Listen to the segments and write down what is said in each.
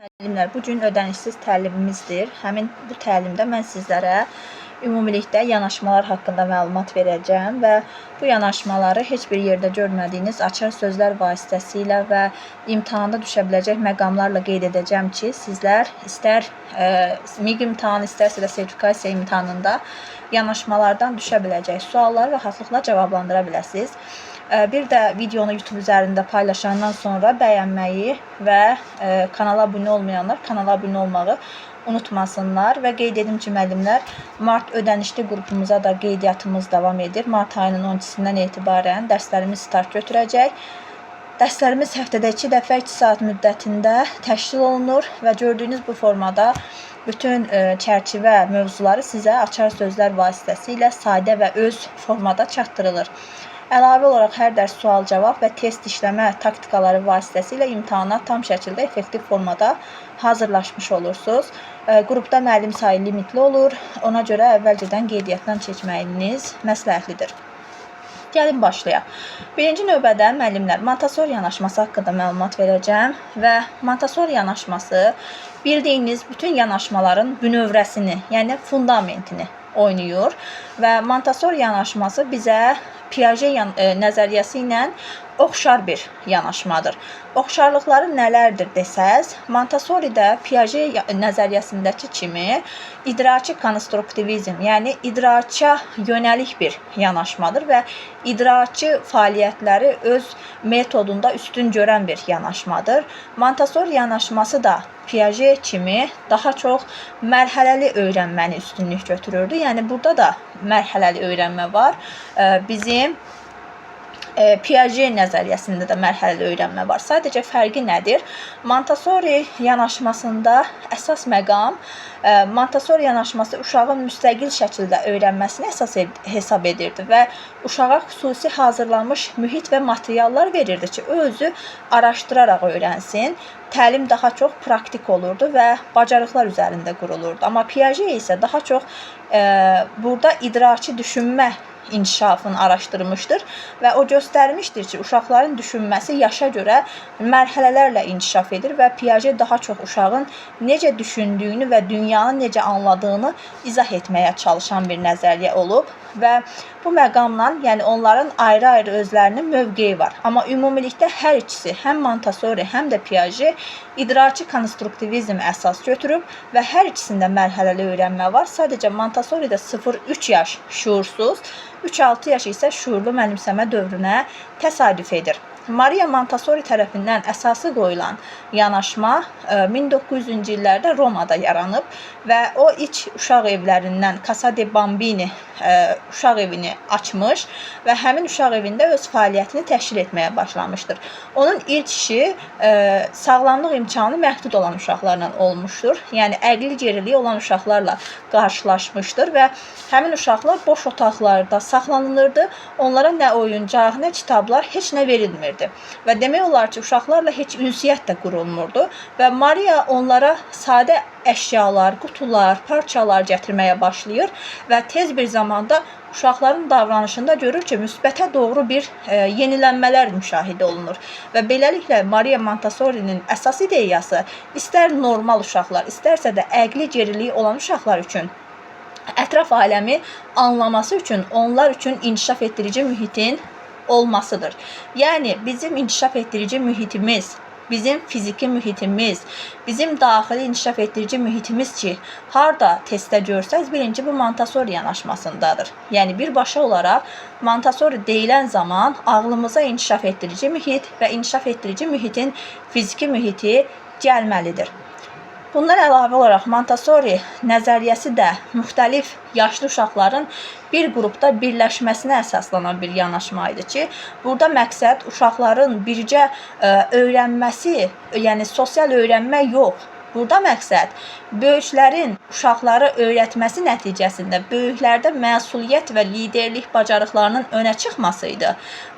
Müəllimlər, bu gün ödənişsiz təlimimizdir. Həmin bu təlimdə mən sizlərə ümumilikdə yanaşmalar haqqında məlumat verəcəm və bu yanaşmaları heç bir yerdə görmədiyiniz açar sözlər vasitəsilə və imtahanda düşə biləcək məqamlarla qeyd edəcəm ki, sizlər istər MİQ imtahanı, istərsə də sertifikasiya imtahanında yanaşmalardan düşə biləcək sualları rahatlıqla cavablandıra biləsiniz. Bir də videonu YouTube üzərində paylaşandan sonra bəyənməyi və kanala abunə olmayanlar kanala abunə olmağı unutmasınlar və qeyd edim ki, müəllimlər, mart ödənişli qrupumuza da qeydiyyatımız davam edir. Mart ayının 12-sindən etibarən dərslərimiz start götürəcək. Dərslərimiz həftədə 2 dəfə 2 saat müddətində təşkil olunur və gördüyünüz bu formada bütün çərçivə mövzuları sizə açar sözlər vasitəsilə sadə və öz formada çatdırılır. Əlavə olaraq hər dərs sual-cavab və test işləmə taktikaları vasitəsilə imtahana tam şəkildə effektiv formada hazırlaşmış olursunuz. Qrupda müəllim sayı limitli olur. Ona görə əvvəlcədən qeydiyyatdan keçməyiniz məsləhətlidir. Gəlin başlayaq. Birinci növbədə müəllimlər, Montessori yanaşması haqqında məlumat verəcəm və Montessori yanaşması bildiyiniz bütün yanaşmaların bünövrəsini, yəni fundamentini oynayır və Montessori yanaşması bizə Piaget nəzəriyyəsi ilə oxşar bir yanaşmadır. Oxşarlıqları nələrdir desəz, Montessori-də Piaget nəzəriyyəsindəki kimi idraki konstruktivizm, yəni idraka yönəlik bir yanaşmadır və idraki fəaliyyətləri öz metodunda üstün görən bir yanaşmadır. Montessori yanaşması da Piaget kimi daha çox mərhələli öyrənməni üstünlük götürürdü. Yəni burada da mərhələli öyrənmə var. Bizim Piaget nəzəriyyəsində də mərhələli öyrənmə var. Sadəcə fərqi nədir? Montessori yanaşmasında əsas məqam Montessori yanaşması uşağın müstəqil şəkildə öyrənməsini əsas hesab edirdi və uşağa xüsusi hazırlanmış mühit və materiallar verirdi ki, o özü araşdıraraq öyrənsin. Təlim daha çox praktik olurdu və bacarıqlar üzərində qurulurdu. Amma Piaget isə daha çox burada idraki düşünmə inkişafını araşdırmışdır və o göstərmişdir ki, uşaqların düşünməsi yaşa görə mərhələlərlə inkişaf edir və Piaget daha çox uşağın necə düşündüyünü və dünyanı necə anladığını izah etməyə çalışan bir nəzəriyyə olub və bu məqamla, yəni onların ayrı-ayrı özlərinin mövqeyi var. Amma ümumilikdə hər ikisi, həm Montessori, həm də Piaget idraki konstruktivizm əsas götürüb və hər ikisində mərhələli öyrənmə var. Sadəcə Montessori'də 0-3 yaş şüursuz, 3-6 yaş isə şüurlu mənimsəmə dövrünə təsadüf edir. Maria Montessori tərəfindən əsası qoyulan yanaşma 1900-cü illərdə Romada yaranıb və o ilk uşaq evlərindən Casa de Bambini uşaq evini açmış və həmin uşaq evində öz fəaliyyətini təşkil etməyə başlamışdır. Onun ilk işi sağlamlıq imkanı məhdud olan uşaqlarla olmuşdur. Yəni əqli geriliyi olan uşaqlarla qarşılaşmışdır və həmin uşaqlar boş otaqlarda saxlanılırdı. Onlara nə oyuncaq, nə kitablar, heç nə verilmirdi. Və demək olar ki, uşaqlarla heç ünsiyyət də qurulmurdu və Maria onlara sadə əşyalar, qutular, parçalar gətirməyə başlayır və tez bir zamanda uşaqların davranışında görür ki, müsbətə doğru bir yenilənmələr müşahidə olunur. Və beləliklə Maria Montessori'nin əsas ideyası istər normal uşaqlar, istərsə də əqli geriliyi olan uşaqlar üçün ətraf aləmi anlaması üçün onlar üçün inkişaf etdirici mühitin olmasıdır. Yəni bizim inkişaf etdirici mühitimiz, bizim fiziki mühitimiz, bizim daxili inkişaf etdirici mühitimiz ki, harda testdə görsəz, bilin ki, bu Montessori yanaşmasındadır. Yəni birbaşa olaraq Montessori deyilən zaman ağlımıza inkişaf etdirici mühit və inkişaf etdirici mühitin fiziki mühiti gəlməlidir. Bundan əlavə olaraq Montessori nəzəriyyəsi də müxtəlif yaşlı uşaqların bir qrupda birləşməsinə əsaslanan bir yanaşma idi ki, burada məqsəd uşaqların bircə öyrənməsi, yəni sosial öyrənmə yox. Burada məqsəd böyüklərin uşaqları öyrətməsi nəticəsində böyüklərdə məsuliyyət və liderlik bacarıqlarının önə çıxması idi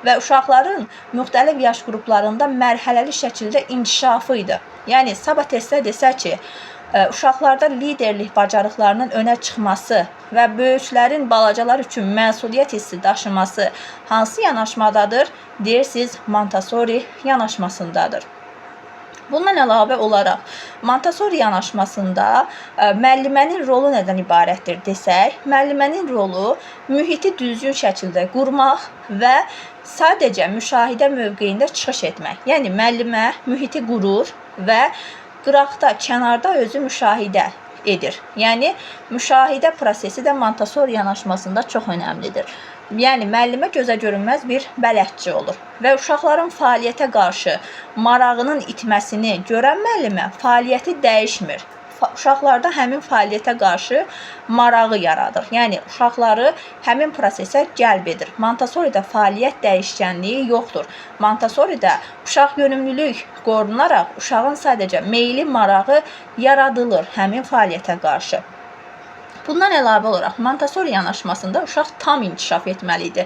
və uşaqların müxtəlif yaş qruplarında mərhələli şəkildə inkişafı idi. Yəni sabah testdə desə ki, uşaqlarda liderlik bacarıqlarının önə çıxması və böyüklərin balacalar üçün məsuliyyət hissi daşıması hansı yanaşmadadır? Deyirsiniz, Montessori yanaşmasındadır. Bundan əlavə olaraq Montessori yanaşmasında müəllimənin rolu nədən ibarətdir desək, müəllimənin rolu mühiti düzgün şəkildə qurmaq və sadəcə müşahidə mövqeyində çıxış etmək. Yəni müəllimə mühiti qurur və qıraqda, kənarda özü müşahidə edir. Yəni müşahidə prosesi də Montessori yanaşmasında çox önəmlidir. Yəni müəllimə gözə görünməz bir bələdçi olur və uşaqların fəaliyyətə qarşı marağının itməsini görən müəllimə fəaliyyəti dəyişmir. Uşaqlarda həmin fəaliyyətə qarşı marağı yaradır. Yəni uşaqları həmin prosesə cəlb edir. Montessori'də fəaliyyət dəyişkənliyi yoxdur. Montessori'də uşaq yönümlülük qorunaraq uşağın sadəcə meyli, marağı yaradılır həmin fəaliyyətə qarşı. Bundan əlavə olaraq Montessori yanaşmasında uşaq tam inkişaf etməli idi.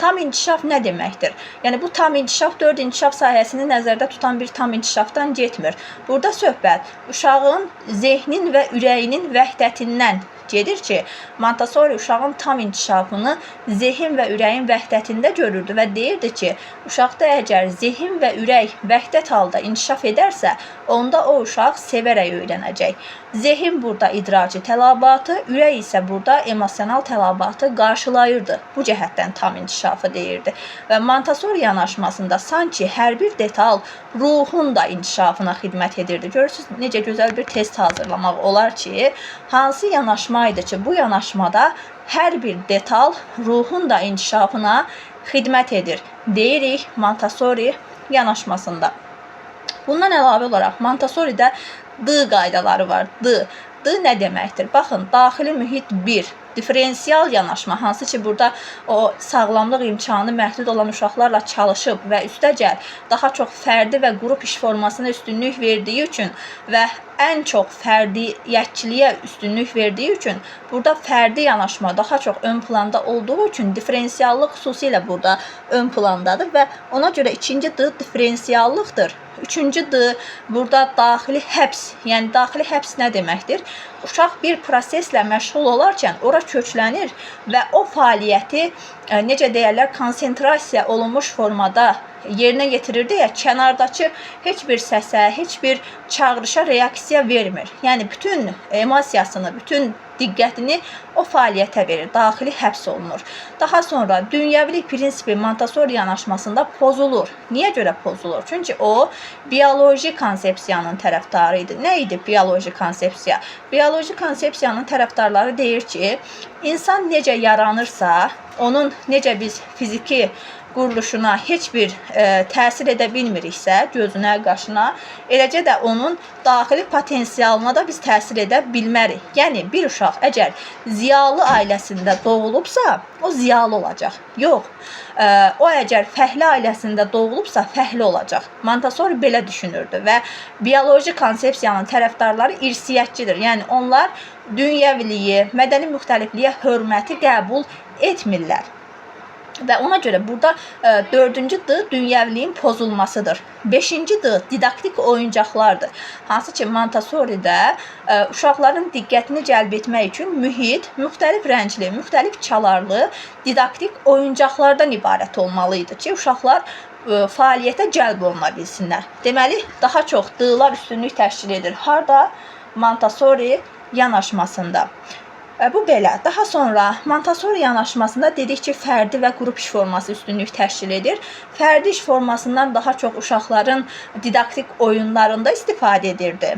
Tam inkişaf nə deməkdir? Yəni bu tam inkişaf 4 inkişaf sahəsini nəzərdə tutan bir tam inkişafdan getmir. Burada söhbət uşağın zehnin və ürəyinin vəhdətindən gedir ki, Montessori uşağın tam inkişafını zehin və ürəyin vəhdətində görürdü və deyirdi ki, uşaqda əgər zehin və ürək vəhdət halda inkişaf edərsə, onda o uşaq sevərək öyrənəcək. Zehin burada idraki tələbatı, ürək isə burada emosional tələbatı qarşılayırdı. Bu cəhətdən tam inkişafı deyirdi. Və Montessori yanaşmasında sanki hər bir detal ruhun da inkişafına xidmət edirdi. Görürsüz necə gözəl bir test hazırlamaq olar ki, hansı yanaşma idi ki, bu yanaşmada hər bir detal ruhun da inkişafına xidmət edir. Deyirik Montessori yanaşmasında. Bundan əlavə olaraq Montessori'də D qaydaları var. D. D nə deməkdir? Baxın, daxili mühit 1, diferensial yanaşma, hansı ki burada o sağlamlıq imkanı məhdud olan uşaqlarla çalışıb və üstəgəl daha çox fərdi və qrup iş formasına üstünlük verdiyi üçün və ən çox fərdiyyətçiliyə üstünlük verdiyi üçün burada fərdi yanaşma daha çox ön planda olduğu üçün diferensiallıq xüsusilə burada ön plandadır və ona görə ikinci D diferensiallıqdır. Üçüncü D burada daxili həbs, yəni daxili həbs nə deməkdir? Uşaq bir proseslə məşğul olarkən ora köklənir və o fəaliyyəti necə deyərlər, konsentrasiya olunmuş formada yerinə yetirir deyə kənardakı heç bir səsə, heç bir çağırışa reaksiya vermir. Yəni bütün emosiyasını, bütün diqqətini o fəaliyyətə verir, daxili həbs olunur. Daha sonra dünyəvilik prinsipi Montessori yanaşmasında pozulur. Niyə görə pozulur? Çünki o bioloji konsepsiyanın tərəfdarı idi. Nə idi bioloji konsepsiya? Bioloji konsepsiyanın tərəfdarları deyir ki, insan necə yaranırsa, onun necə biz fiziki quruluşuna heç bir təsir edə bilmiriksə, gözünə, qaşına, eləcə də onun daxili potensialına da biz təsir edə bilmərik. Yəni bir uşaq əgər ziyalı ailəsində doğulubsa, o ziyalı olacaq. Yox, o əgər fəhlə ailəsində doğulubsa, fəhlə olacaq. Montessori belə düşünürdü və bioloji konsepsiyanın tərəfdarları irsiyyətçidir. Yəni onlar dünyəviliyi, mədəni müxtəlifliyə hörməti qəbul etmirlər. Və ona görə burada dördüncü D dünyəviliyin pozulmasıdır. Beşinci D didaktik oyuncaqlardır. Hansı ki Montessori'də uşaqların diqqətini cəlb etmək üçün mühit müxtəlif rəngli, müxtəlif çalarlı didaktik oyuncaqlardan ibarət olmalı idi ki, uşaqlar fəaliyyətə cəlb oluna bilsinlər. Deməli, daha çox D-lar üstünlük təşkil edir. Harda? Montessori yanaşmasında. Bu belə. Daha sonra Montessori yanaşmasında dedik ki, fərdi və qrup iş forması üstünlük təşkil edir. Fərdi iş formasından daha çox uşaqların didaktik oyunlarında istifadə edirdi.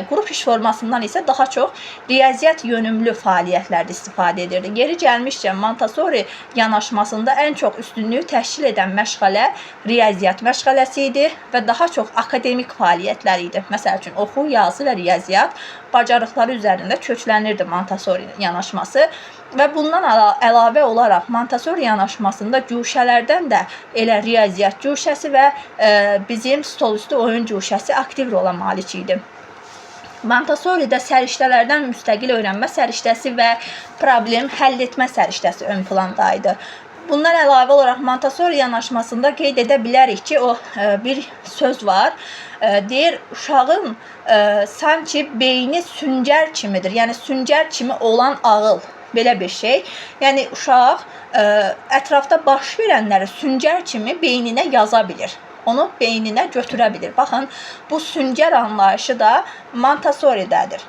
Qrup iş formasından isə daha çox riyaziyyat yönümlü fəaliyyətlərdə istifadə edirdi. Yeri gəlmişkən Montessori yanaşmasında ən çox üstünlüyü təşkil edən məşğələ riyaziyyat məşğələsi idi və daha çox akademik fəaliyyətlər idi. Məsəl üçün oxu, yazı və riyaziyyat bacarıqları üzərində köklənirdi Montessori yanaşması və bundan əlavə olaraq Montessori yanaşmasında güşələrdən də elə riyaziyyat güşəsi və bizim stolüstü oyun güşəsi aktiv rola malik idi. Montessori'də səriştələrdən müstəqil öyrənmə səriştəsi və problem həll etmə səriştəsi ön planda idi. Bundan əlavə olaraq Montessori yanaşmasında qeyd edə bilərik ki, o bir söz var. Deyir, uşağın sanki beyni süngər kimidir. Yəni süngər kimi olan ağıl. Belə bir şey. Yəni uşaq ətrafda baş verənləri süngər kimi beyninə yaza bilir. Onu beyninə götürə bilir. Baxın, bu süngər anlayışı da Montessori-dədir.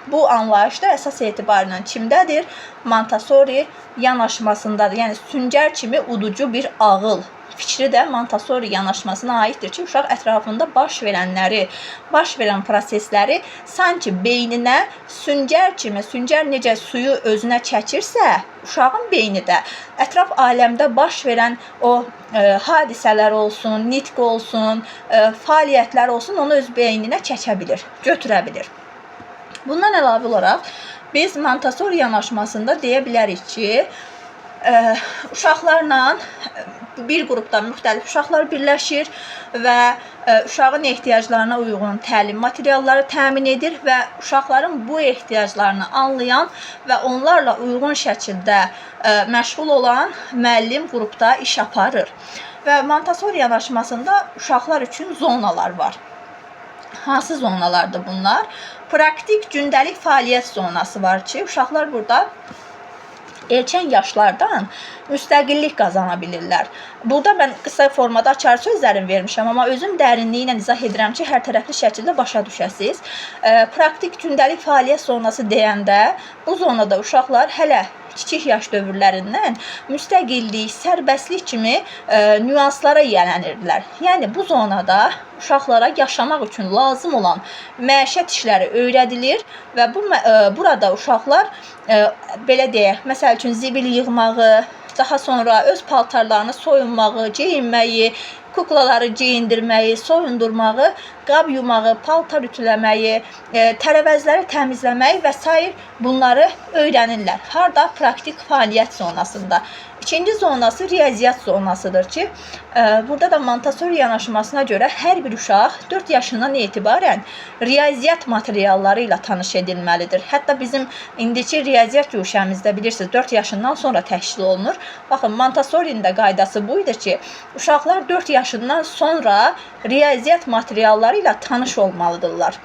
Bu anlayış da əsas etibarla kimdədir? Montessori yanaşmasındadır. Yəni süngər kimi uducu bir ağıl fikri də Montessori yanaşmasına aiddir ki, uşaq ətrafında baş verənləri, baş verən prosesləri sanki beyninə süngər kimi, süngər necə suyu özünə çəkirsə, uşağın beyni də ətraf aləmdə baş verən o hadisələr olsun, nitq olsun, fəaliyyətlər olsun, onu öz beyninə çəkə bilir, götürə bilir. Bundan əlavə olaraq biz Montessori yanaşmasında deyə bilərik ki, uşaqlarla bir qrupda müxtəlif uşaqlar birləşir və uşağın ehtiyaclarına uyğun təlim materialları təmin edir və uşaqların bu ehtiyaclarını anlayan və onlarla uyğun şəkildə məşğul olan müəllim qrupda iş aparır. Və Montessori yanaşmasında uşaqlar üçün zonalar var. Hansı zonalardır bunlar? Praktik gündəlik fəaliyyət zonası var ki, uşaqlar burada erkən yaşlardan müstəqillik qazana bilirlər. Burada mən qısa formada açar sözlərimi vermişəm, amma özüm dərinliyi ilə izah edirəm ki, hər tərəfli şəkildə başa düşəsiniz. Praktik gündəlik fəaliyyət zonası deyəndə bu zonada uşaqlar hələ kiçik yaş dövrlərindən müstəqillik, sərbəstlik kimi nüanslara yiyələnirdilər. Yəni bu zonada uşaqlara yaşamaq üçün lazım olan məişət işləri öyrədilir və bu burada uşaqlar belə deyək, məsəl üçün zibil yığmağı, daha sonra öz paltarlarını soyunmağı, geyinməyi, kuklaları geyindirməyi, soyundurmağı, qab yumağı, paltar ütüləməyi, tərəvəzləri təmizləməyi və sair bunları öyrənirlər. Harda? Praktik fəaliyyət zonasında. İkinci zonası riyaziyyat zonasıdır ki, burada da Montessori yanaşmasına görə hər bir uşaq 4 yaşından etibarən riyaziyyat materialları ilə tanış edilməlidir. Hətta bizim indiki riyaziyyat guşəmizdə bilirsiniz 4 yaşından sonra təşkil olunur. Baxın, Montessori'nin də qaydası bu idi ki, uşaqlar 4 yaşından sonra riyaziyyat materialları ilə tanış olmalıdırlar.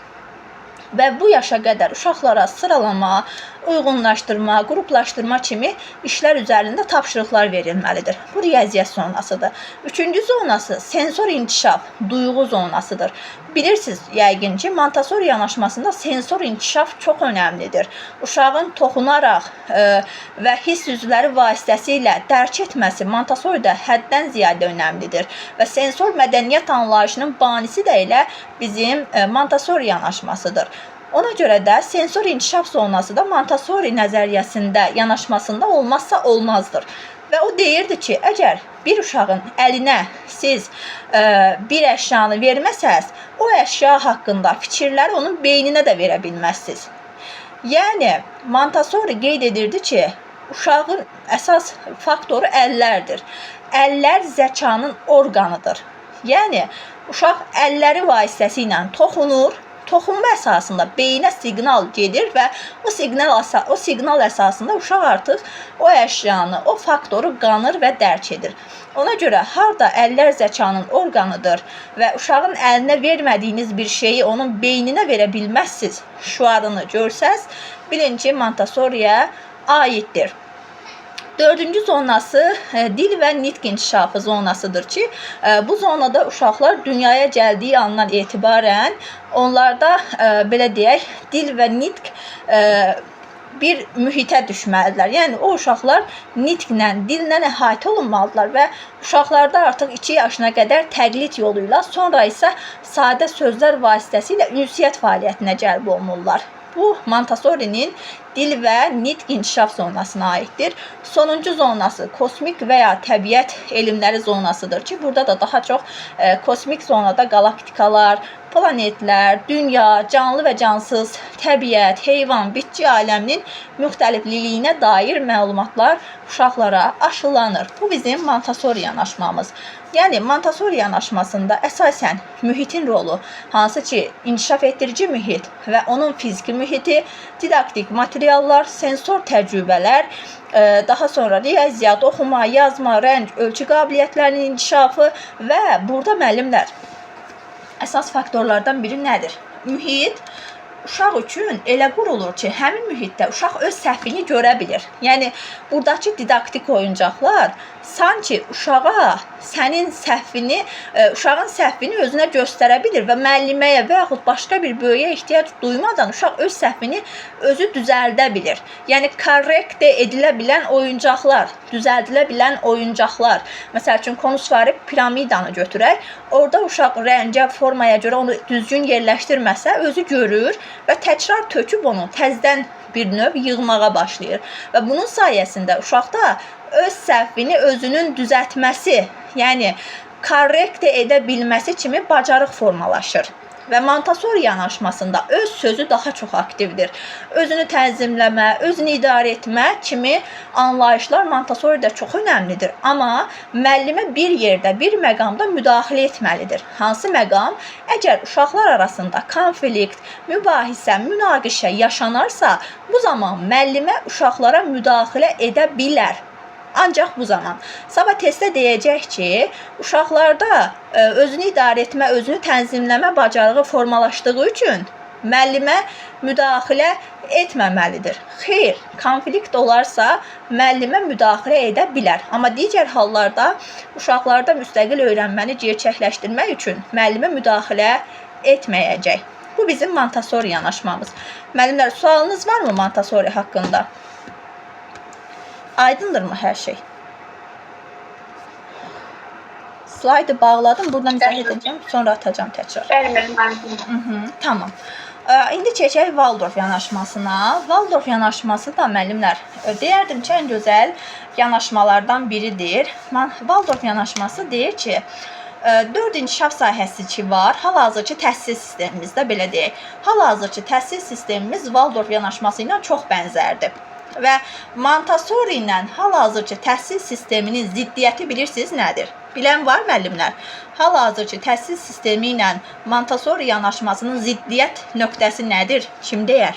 Və bu yaşa qədər uşaqlara sıralama, uyğunlaşdırma, qruplaşdırma kimi işlər üzərində tapşırıqlar verilməlidir. Bu riyaziyyat zonasıdır. Üçüncü zonası sensor inkişaf, duyğu zonasıdır. Bilirsiniz yəqin ki, Montessori yanaşmasında sensor inkişaf çox önəmlidir. Uşağın toxunaraq və hiss üzvləri vasitəsilə dərk etməsi Montessori'də həddən ziyadə önəmlidir. Və sensor mədəniyyət anlayışının banisi də elə bizim Montessori yanaşmasıdır. Ona görə də sensor inkişaf zonası da Montessori nəzəriyyəsində, yanaşmasında olmazsa olmazdır. Və o deyirdi ki, əgər bir uşağın əlinə siz bir əşyanı verməsəz, o əşya haqqında fikirləri onun beyninə də verə bilməzsiniz. Yəni Montessori qeyd edirdi ki, uşağın əsas faktoru əllərdir. Əllər zəkanın orqanıdır. Yəni uşaq əlləri vasitəsilə toxunur. Toxunma əsasında beyinə siqnal gedir və o siqnal əsasında uşaq artıq o əşyanı, o faktoru qanır və dərk edir. Ona görə harda əllər zəkanın orqanıdır və uşağın əlinə vermədiyiniz bir şeyi onun beyninə verə bilməzsiniz şüarını görsəz, bilin ki, Montessori'yə aiddir. Dördüncü zonası dil və nitq inkişafı zonasıdır ki, bu zonada uşaqlar dünyaya gəldiyi andan etibarən onlarda belə deyək, dil və nitq bir mühitə düşməlidirlər. Yəni o uşaqlar nitqlə, dillə əhatə olunmalıdırlar və uşaqlarda artıq 2 yaşına qədər təqlid yolu ilə, sonra isə sadə sözlər vasitəsilə ünsiyyət fəaliyyətinə cəlb olunurlar. Bu Montessori'nin dil və nitq inkişaf zonasına aiddir. Sonuncu zonası kosmik və ya təbiət elmləri zonasıdır ki, burada da daha çox kosmik zonada qalaktikalar, planetlər, dünya, canlı və cansız, təbiət, heyvan, bitki aləminin müxtəlifliliyinə dair məlumatlar uşaqlara aşılanır. Bu bizim Montessori yanaşmamız. Yəni Montessori yanaşmasında əsasən mühitin rolu, hansı ki inkişaf etdirici mühit və onun fiziki mühiti, didaktik materiallar, sensor təcrübələr, daha sonra riyaziyyat, oxuma, yazma, rəng, ölçü qabiliyyətlərinin inkişafı və burada müəllimlər əsas faktorlardan biri nədir? Mühit uşaq üçün elə qurulur ki, həmin mühitdə uşaq öz səhvini görə bilir. Yəni buradakı didaktik oyuncaqlar Sanki uşağa sənin səhvini, uşağın səhvini özünə göstərə bilir və müəlliməyə və yaxud başqa bir böyüyə ehtiyac duymadan uşaq öz səhvini özü düzəldə bilir. Yəni korrekte edilə bilən oyuncaqlar, düzəldilə bilən oyuncaqlar. Məsəl üçün konusvari piramidanı götürək. Orada uşaq rəngə, formaya görə onu düzgün yerləşdirməsə, özü görür və təkrar töküb onu təzədən bir növ yığmağa başlayır. Və bunun sayəsində uşaqda öz səhvini özünün düzəltməsi, yəni korrekte edə bilməsi kimi bacarıq formalaşır. Və Montessori yanaşmasında öz sözü daha çox aktivdir. Özünü tənzimləmə, özünü idarə etmə kimi anlayışlar Montessori'də çox önəmlidir. Amma müəllimə bir yerdə, bir məqamda müdaxilə etməlidir. Hansı məqam? Əgər uşaqlar arasında konflikt, mübahisə, münaqişə yaşanarsa, bu zaman müəllimə uşaqlara müdaxilə edə bilər. Ancaq bu zaman. Sabah testdə deyəcək ki, uşaqlarda özünü idarə etmə, özünü tənzimləmə bacarığı formalaşdığı üçün müəllimə müdaxilə etməməlidir. Xeyr, konflikt olarsa müəllimə müdaxilə edə bilər. Amma digər hallarda uşaqlarda müstəqil öyrənməni gerçəkləşdirmək üçün müəllimə müdaxilə etməyəcək. Bu bizim Montessori yanaşmamız. Müəllimlər, sualınız varmı Montessori haqqında? Aydındırmı hər şey? Slaydı bağladım. Buradan izah edəcəm, sonra atacağım təkrar. Bəli, müəllim, aydındır. Tamam. İndi keçək Waldorf yanaşmasına. Waldorf yanaşması da müəllimlər, deyərdim ki, ən gözəl yanaşmalardan biridir. Waldorf yanaşması deyir ki, 4 inkişaf sahəsi ki var, hal-hazırki təhsil sistemimizdə belə deyək. Hal-hazırki təhsil sistemimiz Waldorf yanaşması ilə çox bənzərdir. Və Montessori ilə hal-hazırki təhsil sisteminin ziddiyyəti bilirsiniz nədir? Bilən var müəllimlər? Hal-hazırki təhsil sistemi ilə Montessori yanaşmasının ziddiyyət nöqtəsi nədir? Kim deyər?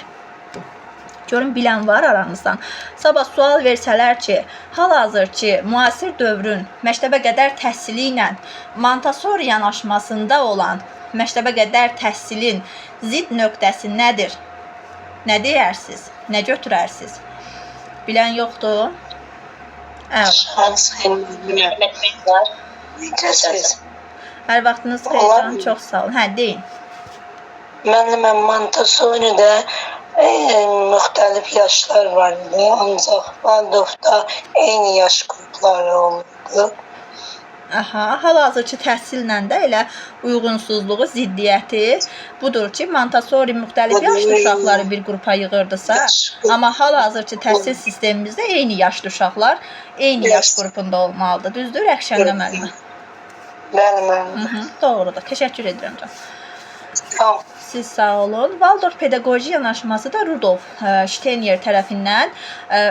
Görün, bilən var aranızdan. Sabah sual versələr ki, hal-hazırki müasir dövrün məktəbə qədər təhsili ilə Montessori yanaşmasında olan məktəbə qədər təhsilin zidd nöqtəsi nədir? Nə deyərsiniz? Nə götürərsiniz? Bilən yoxdur? Əla. Necəsiz? Hər vaxtınız xeyir canım, çox sağ olun. Hə, deyin. Müəllimə, Montessori'də müxtəlif yaşlar var idi, ancaq Waldorfda eyni yaş qrupları olurdu. Aha, hal-hazırki təhsillə də elə uyğunsuzluğu, ziddiyyəti budur ki, Montessori müxtəlif yaşlı uşaqları bir qrupa yığırdısa, amma hal-hazırki təhsil sistemimizdə eyni yaşlı uşaqlar eyni yaş qrupunda olmalıdır. Düzdür, Rəxşəndə müəllimə? Bəli, müəllimə. Doğrudur. Təşəkkür edirəm can. Tamam. Siz sağ olun. Waldorf pedaqoji yanaşması da Rudolf Steiner tərəfindən,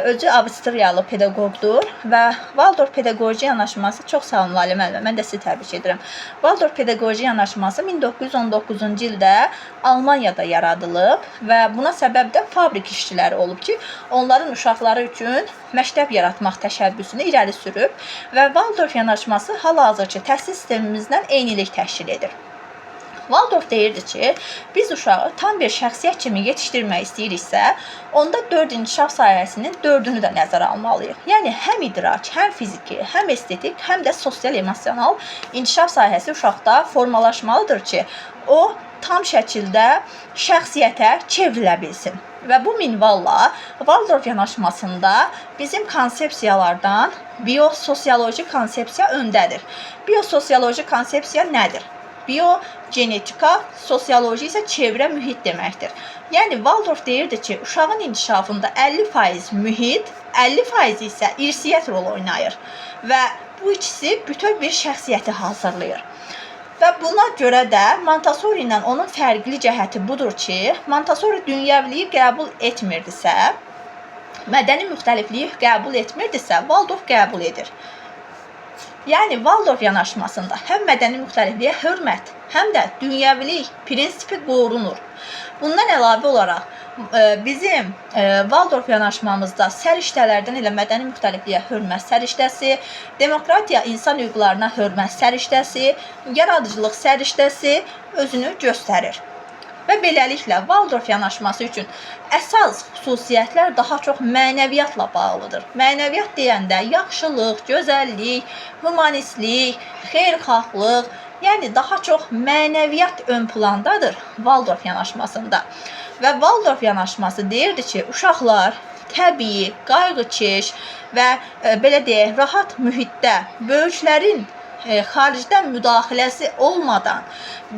özü Avstriyalı pedaqoqdur və Waldorf pedaqoji yanaşması, çox sağ olun Lalə müəllimə, mən də sizi təbrik edirəm. Waldorf pedaqoji yanaşması 1919-cu ildə Almaniyada yaradılıb və buna səbəb də fabrik işçiləri olub ki, onların uşaqları üçün məktəb yaratmaq təşəbbüsünü irəli sürüb və Waldorf yanaşması hal-hazırki təhsil sistemimizlə eynilik təşkil edir. Waldorf deyirdi ki, biz uşağı tam bir şəxsiyyət kimi yetişdirmək istəyiriksə, onda 4 inkişaf sahəsinin 4-ünü də nəzərə almalıyıq. Yəni həm idrak, həm fiziki, həm estetik, həm də sosial emosional inkişaf sahəsi uşaqda formalaşmalıdır ki, o tam şəkildə şəxsiyyətə çevrilə bilsin. Və bu minvalla Waldorf yanaşmasında bizim konsepsiyalardan biososioloji konsepsiya öndədir. Biososioloji konsepsiya nədir? Biogenetika, sosioloji isə çevrə, mühit deməkdir. Yəni Waldorf deyirdi ki, uşağın inkişafında 50% mühit, 50% isə irsiyyət rol oynayır və bu ikisi bütöv bir şəxsiyyəti hazırlayır. Və buna görə də Montessori ilə onun fərqli cəhəti budur ki, Montessori dünyəviliyi qəbul etmirdisə, mədəni müxtəlifliyi qəbul etmirdisə, Waldorf qəbul edir. Yəni Waldorf yanaşmasında həm mədəni müxtəlifliyə hörmət, həm də dünyəvilik prinsipi qorunur. Bundan əlavə olaraq bizim Waldorf yanaşmamızda səriştələrdən elə mədəni müxtəlifliyə hörmət səriştəsi, demokratiya insan hüquqlarına hörmət səriştəsi, yaradıcılıq səriştəsi özünü göstərir. Və beləliklə Waldorf yanaşması üçün əsas xüsusiyyətlər daha çox mənəviyyatla bağlıdır. Mənəviyyat deyəndə yaxşılıq, gözəllik, humanistlik, xeyirxahlıq, yəni daha çox mənəviyyat ön plandadır Waldorf yanaşmasında. Və Waldorf yanaşması deyirdi ki, uşaqlar təbii, qayğıkeş və belə deyək, rahat mühitdə böyüklərin xaricdən müdaxiləsi olmadan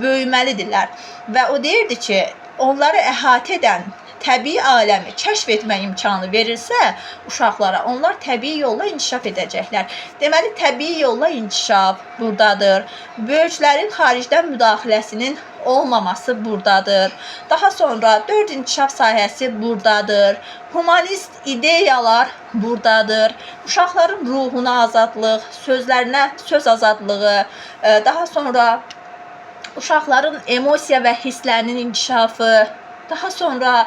böyüməlidirlər. Və o deyirdi ki, onları əhatə edən təbii aləmi kəşf etmə imkanı verilsə uşaqlara, onlar təbii yolla inkişaf edəcəklər. Deməli, təbii yolla inkişaf burdadır. Böyüklərin xaricdən müdaxiləsinin olmaması burdadır. Daha sonra 4 inkişaf sahəsi burdadır. Humanist ideyalar burdadır. Uşaqların ruhuna azadlıq, sözlərinə söz azadlığı, daha sonra uşaqların emosiya və hisslərinin inkişafı, daha sonra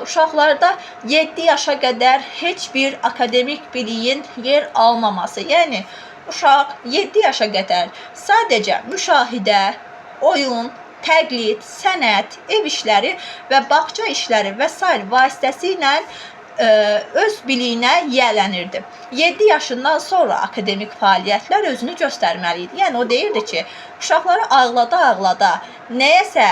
uşaqlarda 7 yaşa qədər heç bir akademik biliyin yer almaması. Yəni uşaq 7 yaşa qədər sadəcə müşahidə, oyun, təqlid, sənət, ev işləri və bağça işləri və sair vasitəsilə öz biliyinə yiyələnirdi. 7 yaşından sonra akademik fəaliyyətlər özünü göstərməli idi. Yəni o deyirdi ki, uşaqları ağlada-ağlada nəyəsə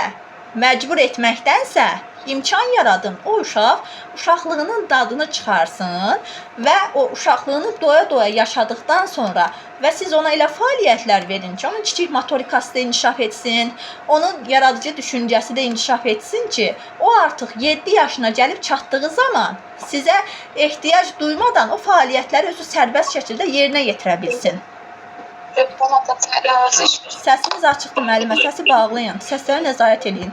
məcbur etməkdənsə imkan yaradın. O uşaq uşaqlığının dadını çıxarsın və o uşaqlığını doya-doya yaşadıktan sonra və siz ona elə fəaliyyətlər verin ki, onun kiçik motorikası da inkişaf etsin, onun yaradıcı düşüncəsi də inkişaf etsin ki, o artıq 7 yaşına gəlib çatdığı zaman sizə ehtiyac duymadan o fəaliyyətləri özü sərbəst şəkildə yerinə yetirə bilsin. Səsiniz açıqdır müəllimə, səsi bağlayın. Səslərə nəzarət eləyin.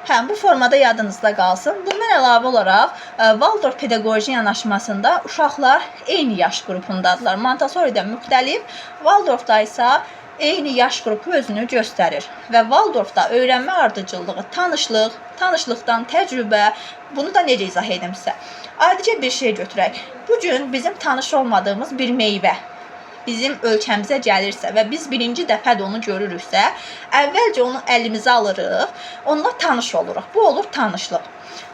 Hə, bu formada yadınızda qalsın. Bundan əlavə olaraq Waldorf pedaqoji yanaşmasında uşaqlar eyni yaş qrupundadırlar. Montessori-də müxtəlif, Waldorfda isə eyni yaş qrupu özünü göstərir. Və Waldorfda öyrənmə ardıcıllığı, tanışlıq, tanışlıqdan təcrübə, bunu da necə izah edim sizə? Adicə bir şey götürək. Bu gün bizim tanış olmadığımız bir meyvə bizim ölkəmizə gəlirsə və biz birinci dəfə də onu görürüksə, əvvəlcə onu əlimizə alırıq, onunla tanış oluruq. Bu olur tanışlıq.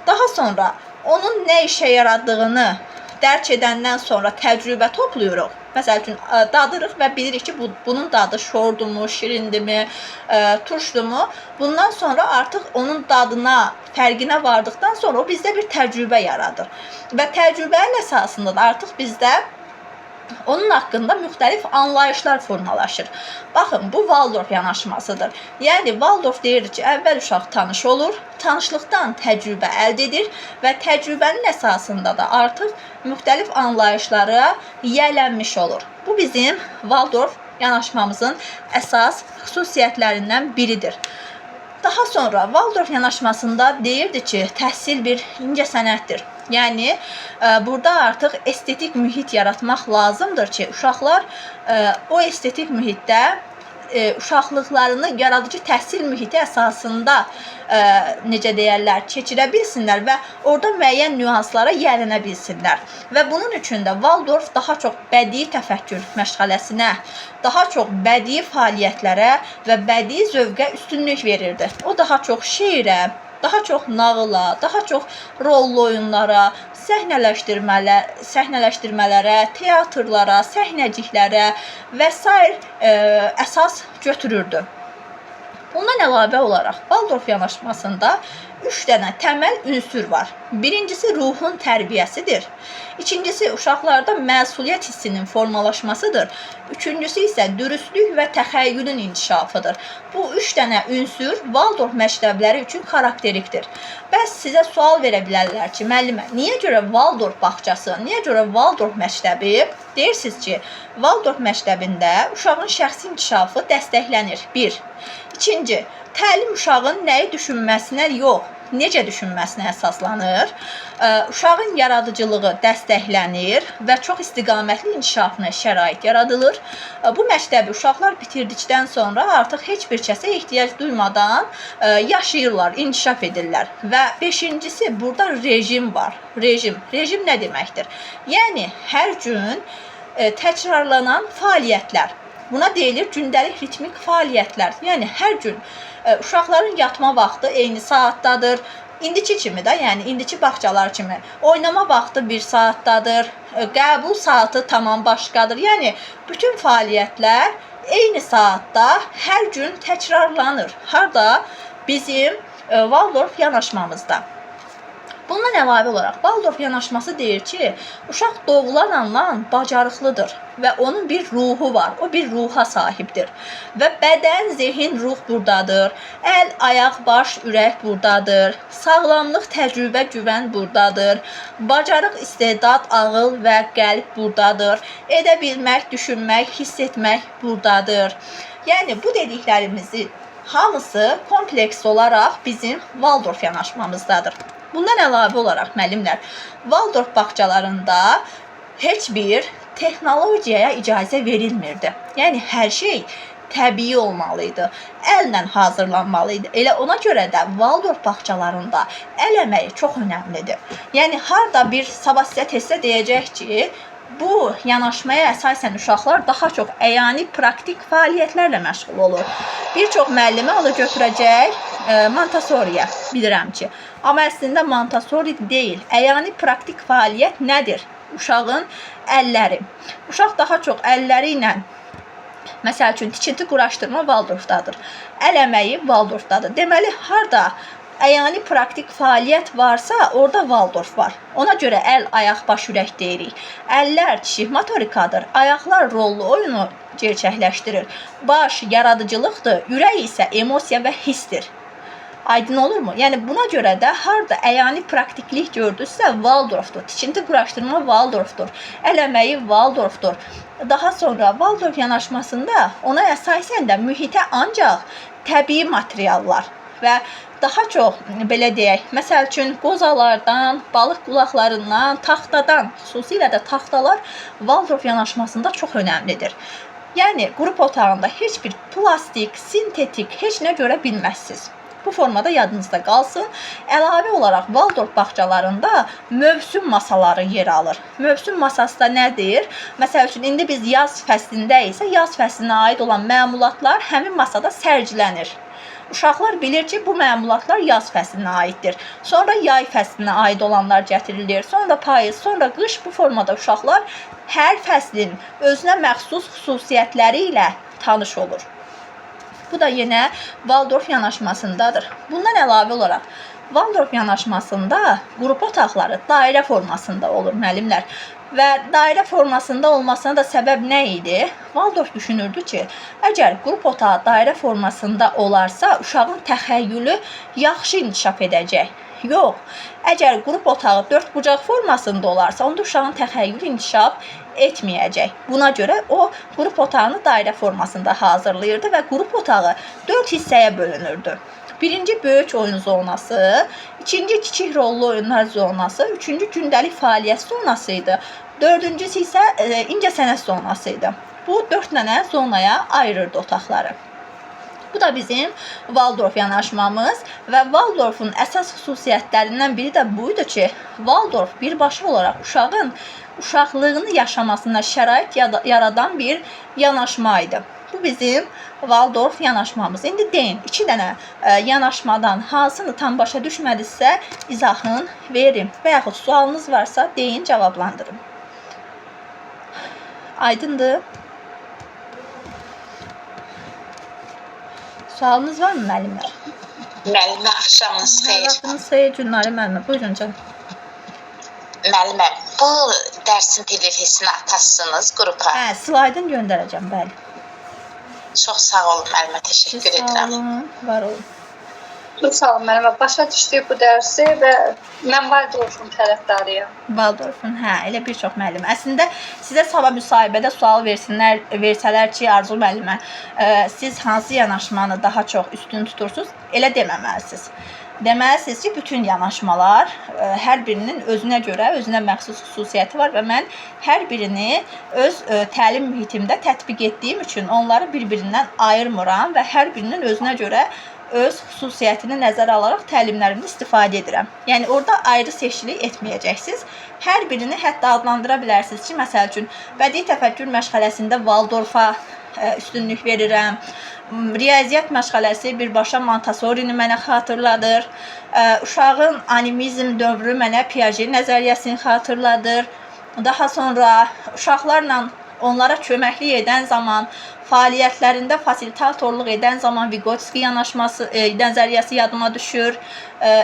Daha sonra onun nə işə yaradığını dərk edəndən sonra təcrübə toplayırıq. Məsəl üçün dadırıq və bilirik ki, bunun dadı şordumu, şirindirmi, turşdumu. Bundan sonra artıq onun dadına, fərqinə vardıqdan sonra o bizdə bir təcrübə yaradır. Və təcrübənin əsasında da artıq bizdə onun haqqında müxtəlif anlayışlar formalaşır. Baxın, bu Waldorf yanaşmasıdır. Yəni Waldorf deyir ki, əvvəl uşaq tanış olur, tanışlıqdan təcrübə əldə edir və təcrübənin əsasında da artıq müxtəlif anlayışlara yiyələnmiş olur. Bu bizim Waldorf yanaşmamızın əsas xüsusiyyətlərindən biridir. Daha sonra Waldorf yanaşmasında deyirdi ki, təhsil bir incə sənətdir. Yəni burada artıq estetik mühit yaratmaq lazımdır ki, uşaqlar o estetik mühitdə uşaqlıqlarını yaradıcı təhsil mühiti əsasında necə deyərlər, keçirə bilsinlər və orada müəyyən nüanslara yiyələnə bilsinlər. Və bunun üçün də Waldorf daha çox bədii təfəkkür məşğələsinə, daha çox bədii fəaliyyətlərə və bədii zövqə üstünlük verirdi. O daha çox şeirə, daha çox nağıla, daha çox rollu oyunlara, səhnələşdirmələrə, teatrlara, səhnəciklərə və sair əsas götürürdü. Bundan əlavə olaraq Waldorf yanaşmasında 3 dənə təməl ünsür var. Birincisi ruhun tərbiyəsidir. İkincisi uşaqlarda məsuliyyət hissinin formalaşmasıdır. Üçüncüsü isə dürüstlük və təxəyyülün inkişafıdır. Bu 3 dənə ünsür Waldorf məktəbləri üçün xarakterikdir. Bəs sizə sual verə bilərlər ki, müəllimə, niyə görə Waldorf bağçası, niyə görə Waldorf məktəbi? Deyirsiniz ki, Waldorf məktəbində uşağın şəxsi inkişafı dəstəklənir. 1. İkinci, təlim uşağın nəyi düşünməsinə yox, necə düşünməsinə əsaslanır. Uşağın yaradıcılığı dəstəklənir və çox istiqamətli inkişafına şərait yaradılır. Bu məktəbi uşaqlar bitirdikdən sonra artıq heç bir kəsə ehtiyac duymadan yaşayırlar, inkişaf edirlər. Və beşincisi, burada rejim var. Rejim. Rejim nə deməkdir? Yəni hər gün təkrarlanan fəaliyyətlər. Buna deyilir gündəlik ritmik fəaliyyətlər. Yəni hər gün uşaqların yatma vaxtı eyni saatdadır. İndiki kimi də, yəni indiki bağçalar kimi oynama vaxtı bir saatdadır, qəbul saatı tamam başqadır. Yəni bütün fəaliyyətlər eyni saatda hər gün təkrarlanır. Harda? Bizim Waldorf yanaşmamızda. Bundan əlavə olaraq Waldorf yanaşması deyir ki, uşaq doğulan andan bacarıqlıdır və onun bir ruhu var. O bir ruha sahibdir. Və bədən, zehin, ruh buradadır. Əl, ayaq, baş, ürək buradadır. Sağlamlıq, təcrübə, güvən buradadır. Bacarıq, istedad, ağıl və qəlb buradadır. Edə bilmək, düşünmək, hiss etmək buradadır. Yəni bu dediklərimizi hamısı kompleks olaraq bizim Waldorf yanaşmamızdadır. Bundan əlavə olaraq müəllimlər, Waldorf bağçalarında heç bir texnologiyaya icazə verilmirdi. Yəni hər şey təbii olmalı idi. Əllə hazırlanmalı idi. Elə ona görə də Waldorf bağçalarında əl əməyi çox önəmlidir. Yəni harda bir sabah sizə testdə deyəcək ki, bu yanaşmaya əsasən uşaqlar daha çox əyani praktik fəaliyyətlərlə məşğul olur. Bir çox müəllimə onu götürəcək Montessori'yə, bilirəm ki. Amma əslində Montessori deyil. Əyani praktik fəaliyyət nədir? Uşağın əlləri. Uşaq daha çox əlləri ilə, məsəl üçün tikinti quraşdırma Waldorfdadır. Əl əməyi Waldorfdadır. Deməli, harda əyani praktik fəaliyyət varsa, orada Waldorf var. Ona görə əl, ayaq, baş, ürək deyirik. Əllər kiçik motorikadır, ayaqlar rollu oyunu gerçəkləşdirir. Baş yaradıcılıqdır, ürək isə emosiya və hissdir. Aydın olurmu? Yəni buna görə də harda əyani praktiklik gördünüzsə Waldorfdur. Tikinti quraşdırma Waldorfdur. Əl əməyi Waldorfdur. Daha sonra Waldorf yanaşmasında ona əsasən də mühitə ancaq təbii materiallar və daha çox belə deyək, məsəl üçün qozalardan, balıq qulaqlarından, taxtadan, xüsusilə də taxtalar Waldorf yanaşmasında çox önəmlidir. Yəni qrup otağında heç bir plastik, sintetik heç nə görə bilməzsiniz. Bu formada yadınızda qalsın. Əlavə olaraq Waldorf bağçalarında mövsüm masaları yer alır. Mövsüm masası da nədir? Məsəl üçün indi biz yaz fəslindəyiksə, yaz fəslinə aid olan məmulatlar həmin masada sərgilənir. Uşaqlar bilir ki, bu məmulatlar yaz fəslinə aiddir. Sonra yay fəslinə aid olanlar gətirilir. Sonra payız, sonra qış. Bu formada uşaqlar hər fəslin özünə məxsus xüsusiyyətləri ilə tanış olur. Bu da yenə Waldorf yanaşmasındadır. Bundan əlavə olaraq Waldorf yanaşmasında qrup otaqları dairə formasında olur müəllimlər. Və dairə formasında olmasına da səbəb nə idi? Waldorf düşünürdü ki, əgər qrup otağı dairə formasında olarsa, uşağın təxəyyülü yaxşı inkişaf edəcək. Yox, əgər qrup otağı dördbucaq formasında olarsa, onda uşağın təxəyyülü inkişaf etməyəcək. Buna görə o qrup otağını dairə formasında hazırlayırdı və qrup otağı 4 hissəyə bölünürdü. Birinci böyük oyun zonası, ikinci kiçik rollu oyunlar zonası, üçüncü gündəlik fəaliyyət zonası idi. Dördüncüsü isə incəsənət zonası idi. Bu 4 dənə zonaya ayırırdı otaqları. Bu da bizim Waldorf yanaşmamız və Waldorfun əsas xüsusiyyətlərindən biri də buydu ki, Waldorf birbaşa olaraq uşağın uşaqlığını yaşamasına şərait yaradan bir yanaşma idi. Bu bizim Waldorf yanaşmamız. İndi deyin, 2 dənə yanaşmadan hansını tam başa düşmədinizsə izahını verim və yaxud sualınız varsa deyin, cavablandırım. Aydındır? Sualınız var mı müəllimlər? Müəllimə axşamınız xeyir. Vaxtınız xeyir Gülnarə müəllimə. Buyurun canım. Müəllimə, bu dərsin PDF-sini atasınız qrupa. Hə, slaydını göndərəcəm, bəli. Çox sağ olun müəllimə, Siz təşəkkür sağ edirəm. olun, var olun. Çox sağ olun müəllimə. Başa düşdük bu dərsi və mən Waldorfun tərəfdarıyam. Waldorfun, hə, elə bir çox müəllim. Əslində sizə sabah müsahibədə sual versinlər, versələr ki, Arzu müəllimə, siz hansı yanaşmanı daha çox üstün tutursunuz? Elə deməməlisiniz. Deməlisiniz ki, bütün yanaşmalar hər birinin özünə görə, özünə məxsus xüsusiyyəti var və mən hər birini öz təlim mühitimdə tətbiq etdiyim üçün onları bir-birindən ayırmıram və hər birinin özünə görə öz xüsusiyyətini nəzərə alaraq təlimlərimdə istifadə edirəm. Yəni orada ayrı seçkilik etməyəcəksiniz. Hər birini hətta adlandıra bilərsiniz ki, məsəl üçün bədii təfəkkür məşğələsində Waldorfa üstünlük verirəm. Riyaziyyat məşğələsi birbaşa Montessorini mənə xatırladır. Uşağın animizm dövrü mənə Piaget nəzəriyyəsini xatırladır. Daha sonra uşaqlarla onlara köməklik edən zaman, fəaliyyətlərində fasilitatorluq edən zaman Vygotsky yanaşması, nəzəriyyəsi yadıma düşür.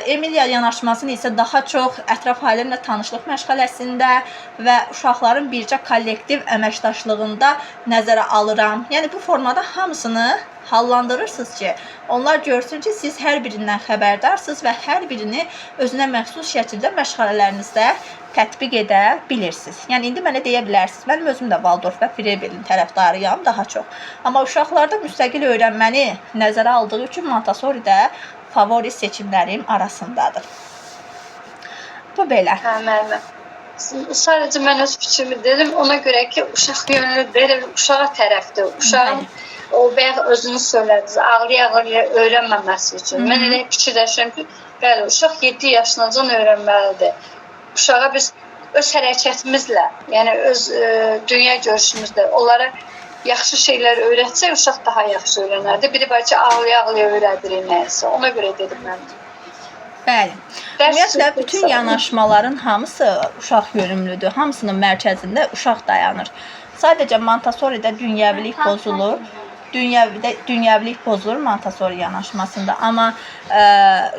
Emilia yanaşmasını isə daha çox ətraf aləmlə tanışlıq məşğələsində və uşaqların bircə kollektiv əməkdaşlığında nəzərə alıram. Yəni bu formada hamısını hallandırırsınız ki, onlar görsün ki, siz hər birindən xəbərdarsınız və hər birini özünə məxsus şəkildə məşğələlərinizdə tətbiq edə bilirsiniz. Yəni indi mənə deyə bilərsiniz, mənim özüm də Waldorf və Frebelin tərəfdarıyam daha çox. Amma uşaqlarda müstəqil öyrənməni nəzərə aldığı üçün Montessori də favori seçimlərim arasındadır. Bu belə. Hə, müəllimə. Sadəcə mən öz fikrimi dedim, ona görə ki, uşaq yönlü deyil, uşağa tərəfdir. Uşağın o bayaq özünüz söylədiniz, ağlaya-ağlaya öyrənməməsi üçün. Mən elə fikirləşirəm ki, bəli, uşaq 7 yaşınacan öyrənməlidir. Uşağa biz öz hərəkətimizlə, yəni öz dünya görüşümüzlə onlara yaxşı şeylər öyrətsək, uşaq daha yaxşı öyrənərdi. Biri var ki, ağlaya-ağlaya öyrədirik nəyisə. Ona görə dedim mən. Bəli. Ümumiyyətlə bütün yanaşmaların hamısı uşaq yönümlüdür. Hamısının mərkəzində uşaq dayanır. Sadəcə Montessori'də dünyəvilik pozulur. Dünyəvilik pozulur Montessori yanaşmasında, amma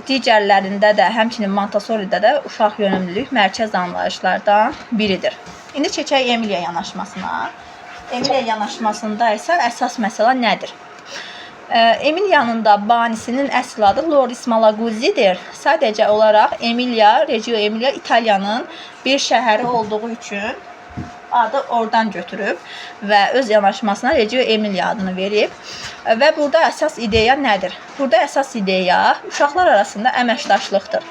digərlərində də, həmçinin Montessori'də də uşaq yönümlülük mərkəz anlayışlardan biridir. İndi keçək Emilia yanaşmasına. Emilia yanaşmasında isə əsas məsələ nədir? Emilia'nın da banisinin əsl adı Loris Malaguzzi'dir. Sadəcə olaraq Emilia, Reggio Emilia İtaliyanın bir şəhəri olduğu üçün adı oradan götürüb və öz yanaşmasına Reggio Emilia adını verib. Və burada əsas ideya nədir? Burada əsas ideya uşaqlar arasında əməkdaşlıqdır.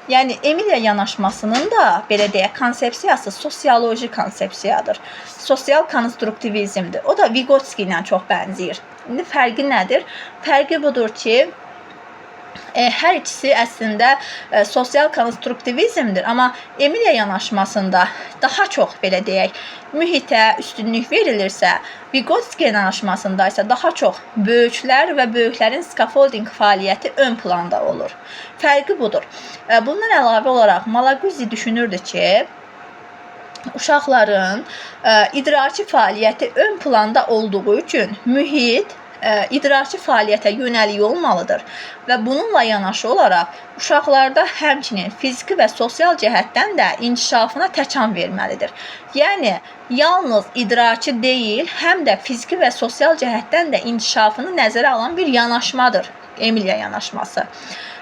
Yəni Emilia yanaşmasının da belə deyək, konsepsiyası sosioloji konsepsiyadır. Sosial konstruktivizmdir. O da Vygotsky ilə çox bənzəyir. İndi fərqi nədir? Fərqi budur ki, hər ikisi əslində sosial konstruktivizmdir, amma Emilia yanaşmasında daha çox belə deyək, mühitə üstünlük verilirsə, Vygotsky yanaşmasında isə daha çox böyüklər və böyüklərin scaffolding fəaliyyəti ön planda olur. Fərqi budur. Bundan əlavə olaraq Malaguzzi düşünürdü ki, uşaqların idraki fəaliyyəti ön planda olduğu üçün mühit idraki fəaliyyətə yönəlik olmalıdır və bununla yanaşı olaraq uşaqlarda həmçinin fiziki və sosial cəhətdən də inkişafına təkan verməlidir. Yəni yalnız idraki deyil, həm də fiziki və sosial cəhətdən də inkişafını nəzərə alan bir yanaşmadır Emilia yanaşması.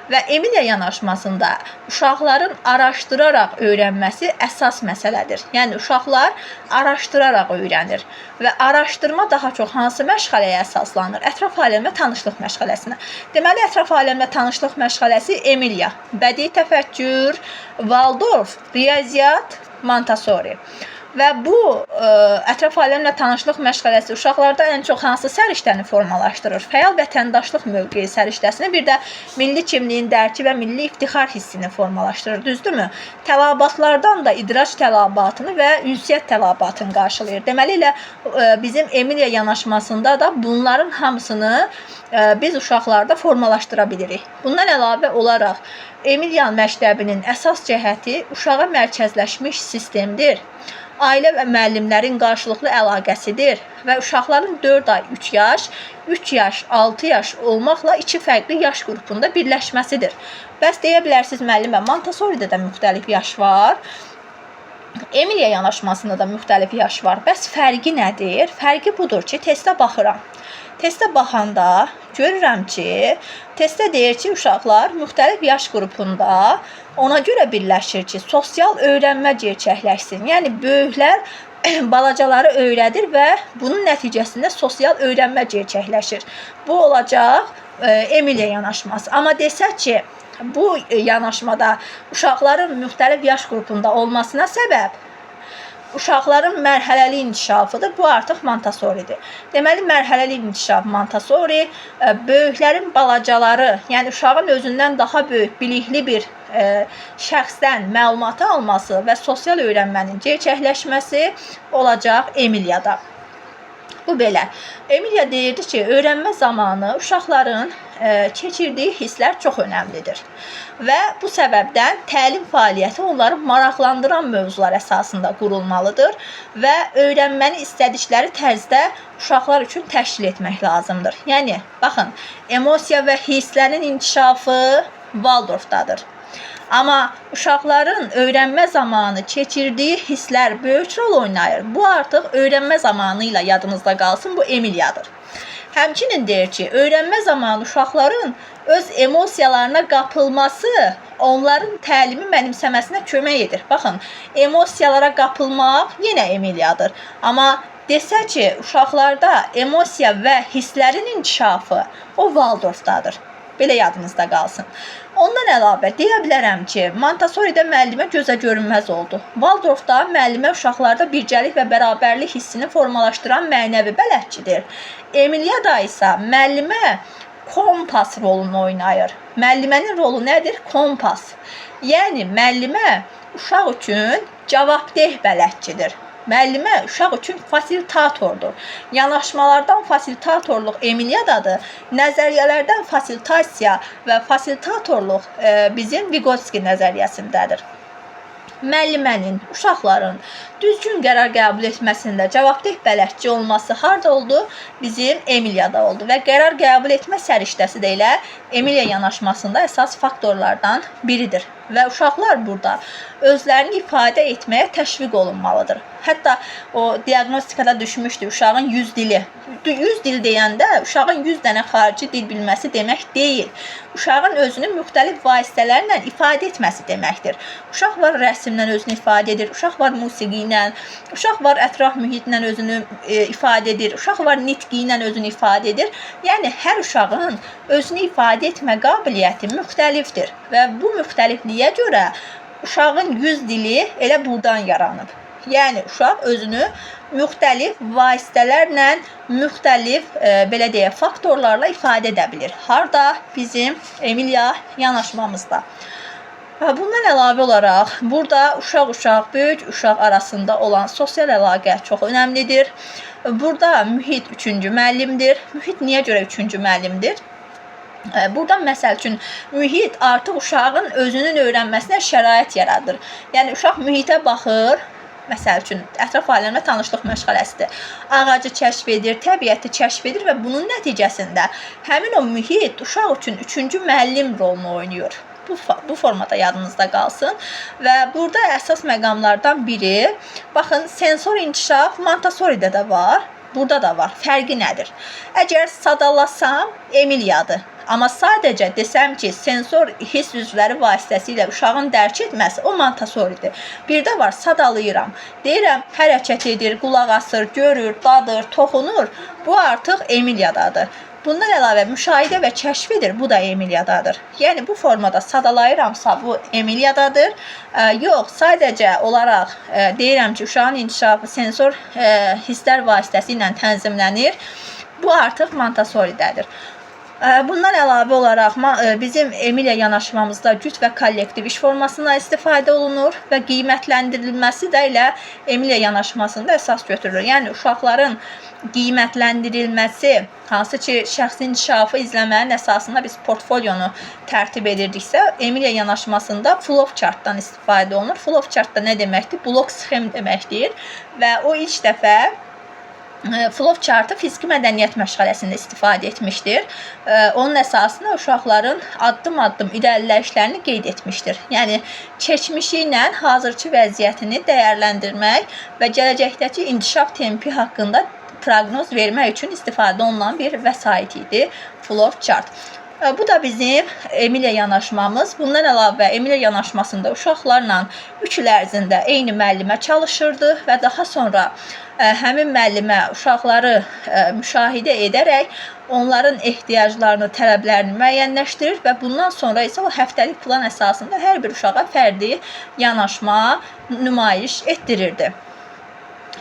Və Emilia yanaşmasında uşaqların araşdıraraq öyrənməsi əsas məsələdir. Yəni uşaqlar araşdıraraq öyrənir və araşdırma daha çox hansı məşğələyə əsaslanır? Ətraf aləmlə tanışlıq məşğələsinə. Deməli, ətraf aləmlə tanışlıq məşğələsi Emilia, bədii təfəkkür, Waldorf, riyaziyyat, Montessori. Və bu ətraf aləmlə tanışlıq məşğələsi uşaqlarda ən çox hansı səriştəni formalaşdırır? Fəal vətəndaşlıq mövqeyi səriştəsini, bir də milli kimliyin dərki və milli iftixar hissini formalaşdırır, düzdürmü? Tələbatlardan da idrac tələbatını və ünsiyyət tələbatını qarşılayır. Deməli elə bizim Emilia yanaşmasında da bunların hamısını biz uşaqlarda formalaşdıra bilirik. Bundan əlavə olaraq Emilia məktəbinin əsas cəhəti uşağa mərkəzləşmiş sistemdir. Ailə və müəllimlərin qarşılıqlı əlaqəsidir və uşaqların 4 ay 3 yaş, 3 yaş, 6 yaş olmaqla iki fərqli yaş qrupunda birləşməsidir. Bəs deyə bilərsiniz, müəllimə, Montessori'də də müxtəlif yaş var. Emilia yanaşmasında da müxtəlif yaş var. Bəs fərqi nədir? Fərqi budur ki, testə baxıram. Testə baxanda görürəm ki, testdə deyir ki, uşaqlar müxtəlif yaş qrupunda ona görə birləşir ki, sosial öyrənmə gerçəkləşsin. Yəni böyüklər balacaları öyrədir və bunun nəticəsində sosial öyrənmə gerçəkləşir. Bu olacaq Emilia yanaşması. Amma desək ki, bu yanaşmada uşaqların müxtəlif yaş qrupunda olmasına səbəb Uşaqların mərhələli inkişafıdır. Bu artıq Montessoridir. Deməli, mərhələli inkişaf Montessori, böyüklərin balacaları, yəni uşağın özündən daha böyük, bilikli bir şəxsdən məlumatı alması və sosial öyrənmənin gerçəkləşməsi olacaq Emiliyada. Bu belə. Emiliya deyirdi ki, öyrənmə zamanı uşaqların keçirdiyi hisslər çox önəmlidir. Və bu səbəbdən təlim fəaliyyəti onları maraqlandıran mövzular əsasında qurulmalıdır və öyrənməni istədikləri tərzdə uşaqlar üçün təşkil etmək lazımdır. Yəni, baxın, emosiya və hisslərin inkişafı Waldorfdadır. Amma uşaqların öyrənmə zamanı keçirdiyi hisslər böyük rol oynayır. Bu artıq öyrənmə zamanı ilə yadınızda qalsın, bu Emiliyadır. Həmçinin deyir ki, öyrənmə zamanı uşaqların öz emosiyalarına qapılması onların təlimi mənimsəməsinə kömək edir. Baxın, emosiyalara qapılmaq yenə Emiliyadır. Amma desə ki, uşaqlarda emosiya və hisslərin inkişafı o Waldorfdadır. Belə yadınızda qalsın. Ondan əlavə deyə bilərəm ki, Montessori'də müəllimə gözə görünməz oldu. Waldorfda müəllimə uşaqlarda bircəlik və bərabərlik hissini formalaşdıran mənəvi bələdçidir. Emiliyada isə müəllimə kompas rolunu oynayır. Müəllimənin rolu nədir? Kompas. Yəni müəllimə uşaq üçün cavabdeh bələdçidir. Müəllimə uşaq üçün fasilitatordur. Yanaşmalardan fasilitatorluq Emiliyadadır. Nəzəriyyələrdən fasilitasiya və fasilitatorluq bizim Vygotsky nəzəriyyəsindədir. Müəllimənin, uşaqların düzgün qərar qəbul etməsində cavabdeh bələdçi olması harda oldu? Bizim Emiliyada oldu və qərar qəbul etmə səriştəsi də elə Emiliya yanaşmasında əsas faktorlardan biridir. Və uşaqlar burada özlərini ifadə etməyə təşviq olunmalıdır. Hətta o diaqnostikada düşmüşdü uşağın 100 dili. 100 dil deyəndə uşağın 100 dənə xarici dil bilməsi demək deyil. Uşağın özünü müxtəlif vasitələrlə ifadə etməsi deməkdir. Uşaq var rəsmlə özünü ifadə edir, uşaq var musiqi ilə, uşaq var ətraf mühitlə özünü ifadə edir, uşaq var nitqi ilə özünü ifadə edir. Yəni hər uşağın özünü ifadə etmə qabiliyyəti müxtəlifdir və bu müxtəlifliyə görə uşağın 100 dili elə buradan yaranıb. Yəni uşaq özünü müxtəlif vasitələrlə, müxtəlif belə deyək, faktorlarla ifadə edə bilir. Harda? Bizim Emiliya yanaşmamızda. Bundan əlavə olaraq burada uşaq-uşaq, böyük uşaq arasında olan sosial əlaqə çox önəmlidir. Burada mühit üçüncü müəllimdir. Mühit niyə görə üçüncü müəllimdir? Buradan məsəl üçün mühit artıq uşağın özünün öyrənməsinə şərait yaradır. Yəni uşaq mühitə baxır, məsəl üçün ətraf aləmlə tanışlıq məşğələsidir. Ağacı kəşf edir, təbiəti kəşf edir və bunun nəticəsində həmin o mühit uşaq üçün üçüncü müəllim rolunu oynayır. Bu formada yadınızda qalsın. Və burada əsas məqamlardan biri, baxın, sensor inkişaf Montessori'də də var, burada da var. Fərqi nədir? Əgər sadalasam, Emiliyadır. Amma sadəcə desəm ki, sensor hiss üzvləri vasitəsilə uşağın dərk etməsi o Montessori'dir. Bir də var, sadalayıram. Deyirəm, hərəkət edir, qulaq asır, görür, dadır, toxunur. Bu artıq Emiliyadadır. Bundan əlavə müşahidə və kəşf edir, bu da Emiliyadadır. Yəni bu formada sadalayıramsa bu Emiliyadadır. Yox, sadəcə olaraq deyirəm ki, uşağın inkişafı sensor hisslər vasitəsilə tənzimlənir. Bu artıq Montessori'dədir. Bundan əlavə olaraq bizim Emiliya yanaşmamızda cüt və kollektiv iş formasından istifadə olunur və qiymətləndirilməsi də elə Emiliya yanaşmasında əsas götürülür. Yəni uşaqların qiymətləndirilməsi, hansı ki şəxsi inkişafı izləmənin əsasında biz portfolyonu tərtib edirdiksə, Emiliya yanaşmasında flow chartdan istifadə olunur. Flow chart da nə deməkdir? Blok sxem deməkdir və o ilk dəfə flow chartı fiziki mədəniyyət məşğələsində istifadə etmişdir. Onun əsasında uşaqların addım-addım irəliləyişlərini qeyd etmişdir. Yəni keçmişi ilə hazırki vəziyyətini dəyərləndirmək və gələcəkdəki inkişaf tempi haqqında proqnoz vermək üçün istifadə olunan bir vəsait idi flow chart. Bu da bizim Emiliya yanaşmamız. Bundan əlavə Emiliya yanaşmasında uşaqlarla 3 il ərzində eyni müəllimə çalışırdı və daha sonra həmin müəllimə uşaqları müşahidə edərək onların ehtiyaclarını, tələblərini müəyyənləşdirir və bundan sonra isə o həftəlik plan əsasında hər bir uşağa fərdi yanaşma nümayiş etdirirdi.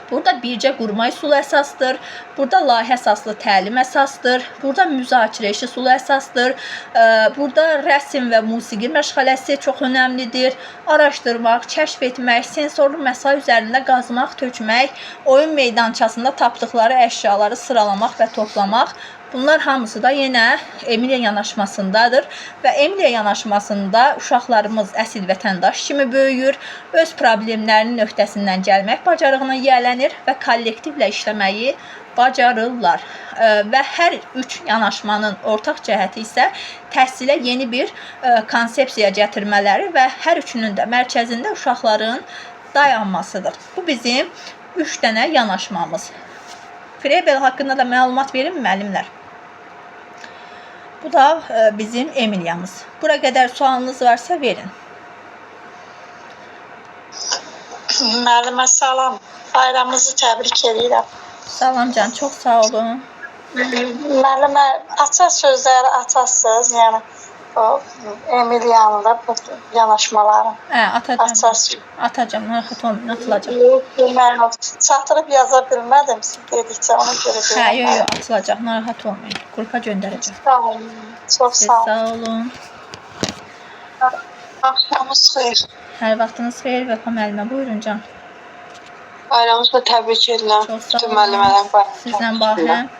Burada bircə qurma üsulu əsasdır. Burada layihə əsaslı təlim əsasdır. Burada müzakirə işi üsulu əsasdır. Burada rəsm və musiqi məşğələsi çox önəmlidir. Araşdırmaq, kəşf etmək, sensorlu məsa üzərində qazmaq, tökmək, oyun meydançasında tapdıqları əşyaları sıralamaq və toplamaq. Bunlar hamısı da yenə Emiliya yanaşmasındadır və Emiliya yanaşmasında uşaqlarımız əsl vətəndaş kimi böyüyür, öz problemlərinin öhdəsindən gəlmək bacarığına yiyələnir və kollektivlə işləməyi bacarırlar. Və hər üç yanaşmanın ortaq cəhəti isə təhsilə yeni bir konsepsiya gətirmələri və hər üçünün də mərkəzində uşaqların dayanmasıdır. Bu bizim 3 dənə yanaşmamız. Frebel haqqında da məlumat verim müəllimlər. Bu da bizim Emiliyamız. Bura qədər sualınız varsa verin. Müəllimə salam. Bayramınızı təbrik edirəm. Salam can, çox sağ olun. Müəllimə açar sözləri açarsınız, yəni o Emiliyanın da bu yanaşmaları. Hə, atacağım. Açar. Atacağım, narahat olmayın, atılacaq. Mən çatdırıb yaza bilmədim siz dedikcə ona görə Hə, deyirəm. yox, yox, atılacaq, narahat olmayın. Qrupa göndərəcəm. Sağ olun. Çox Siz sağ olun. sağ olun. Axşamınız xeyir. Hər vaxtınız xeyir Vəfa müəllimə. Buyurun can. Bayramınızı təbrik edirəm. Çox sağ Bütün olun. müəllimələrin bayramını Sizlə təbrik bahəm. edirəm.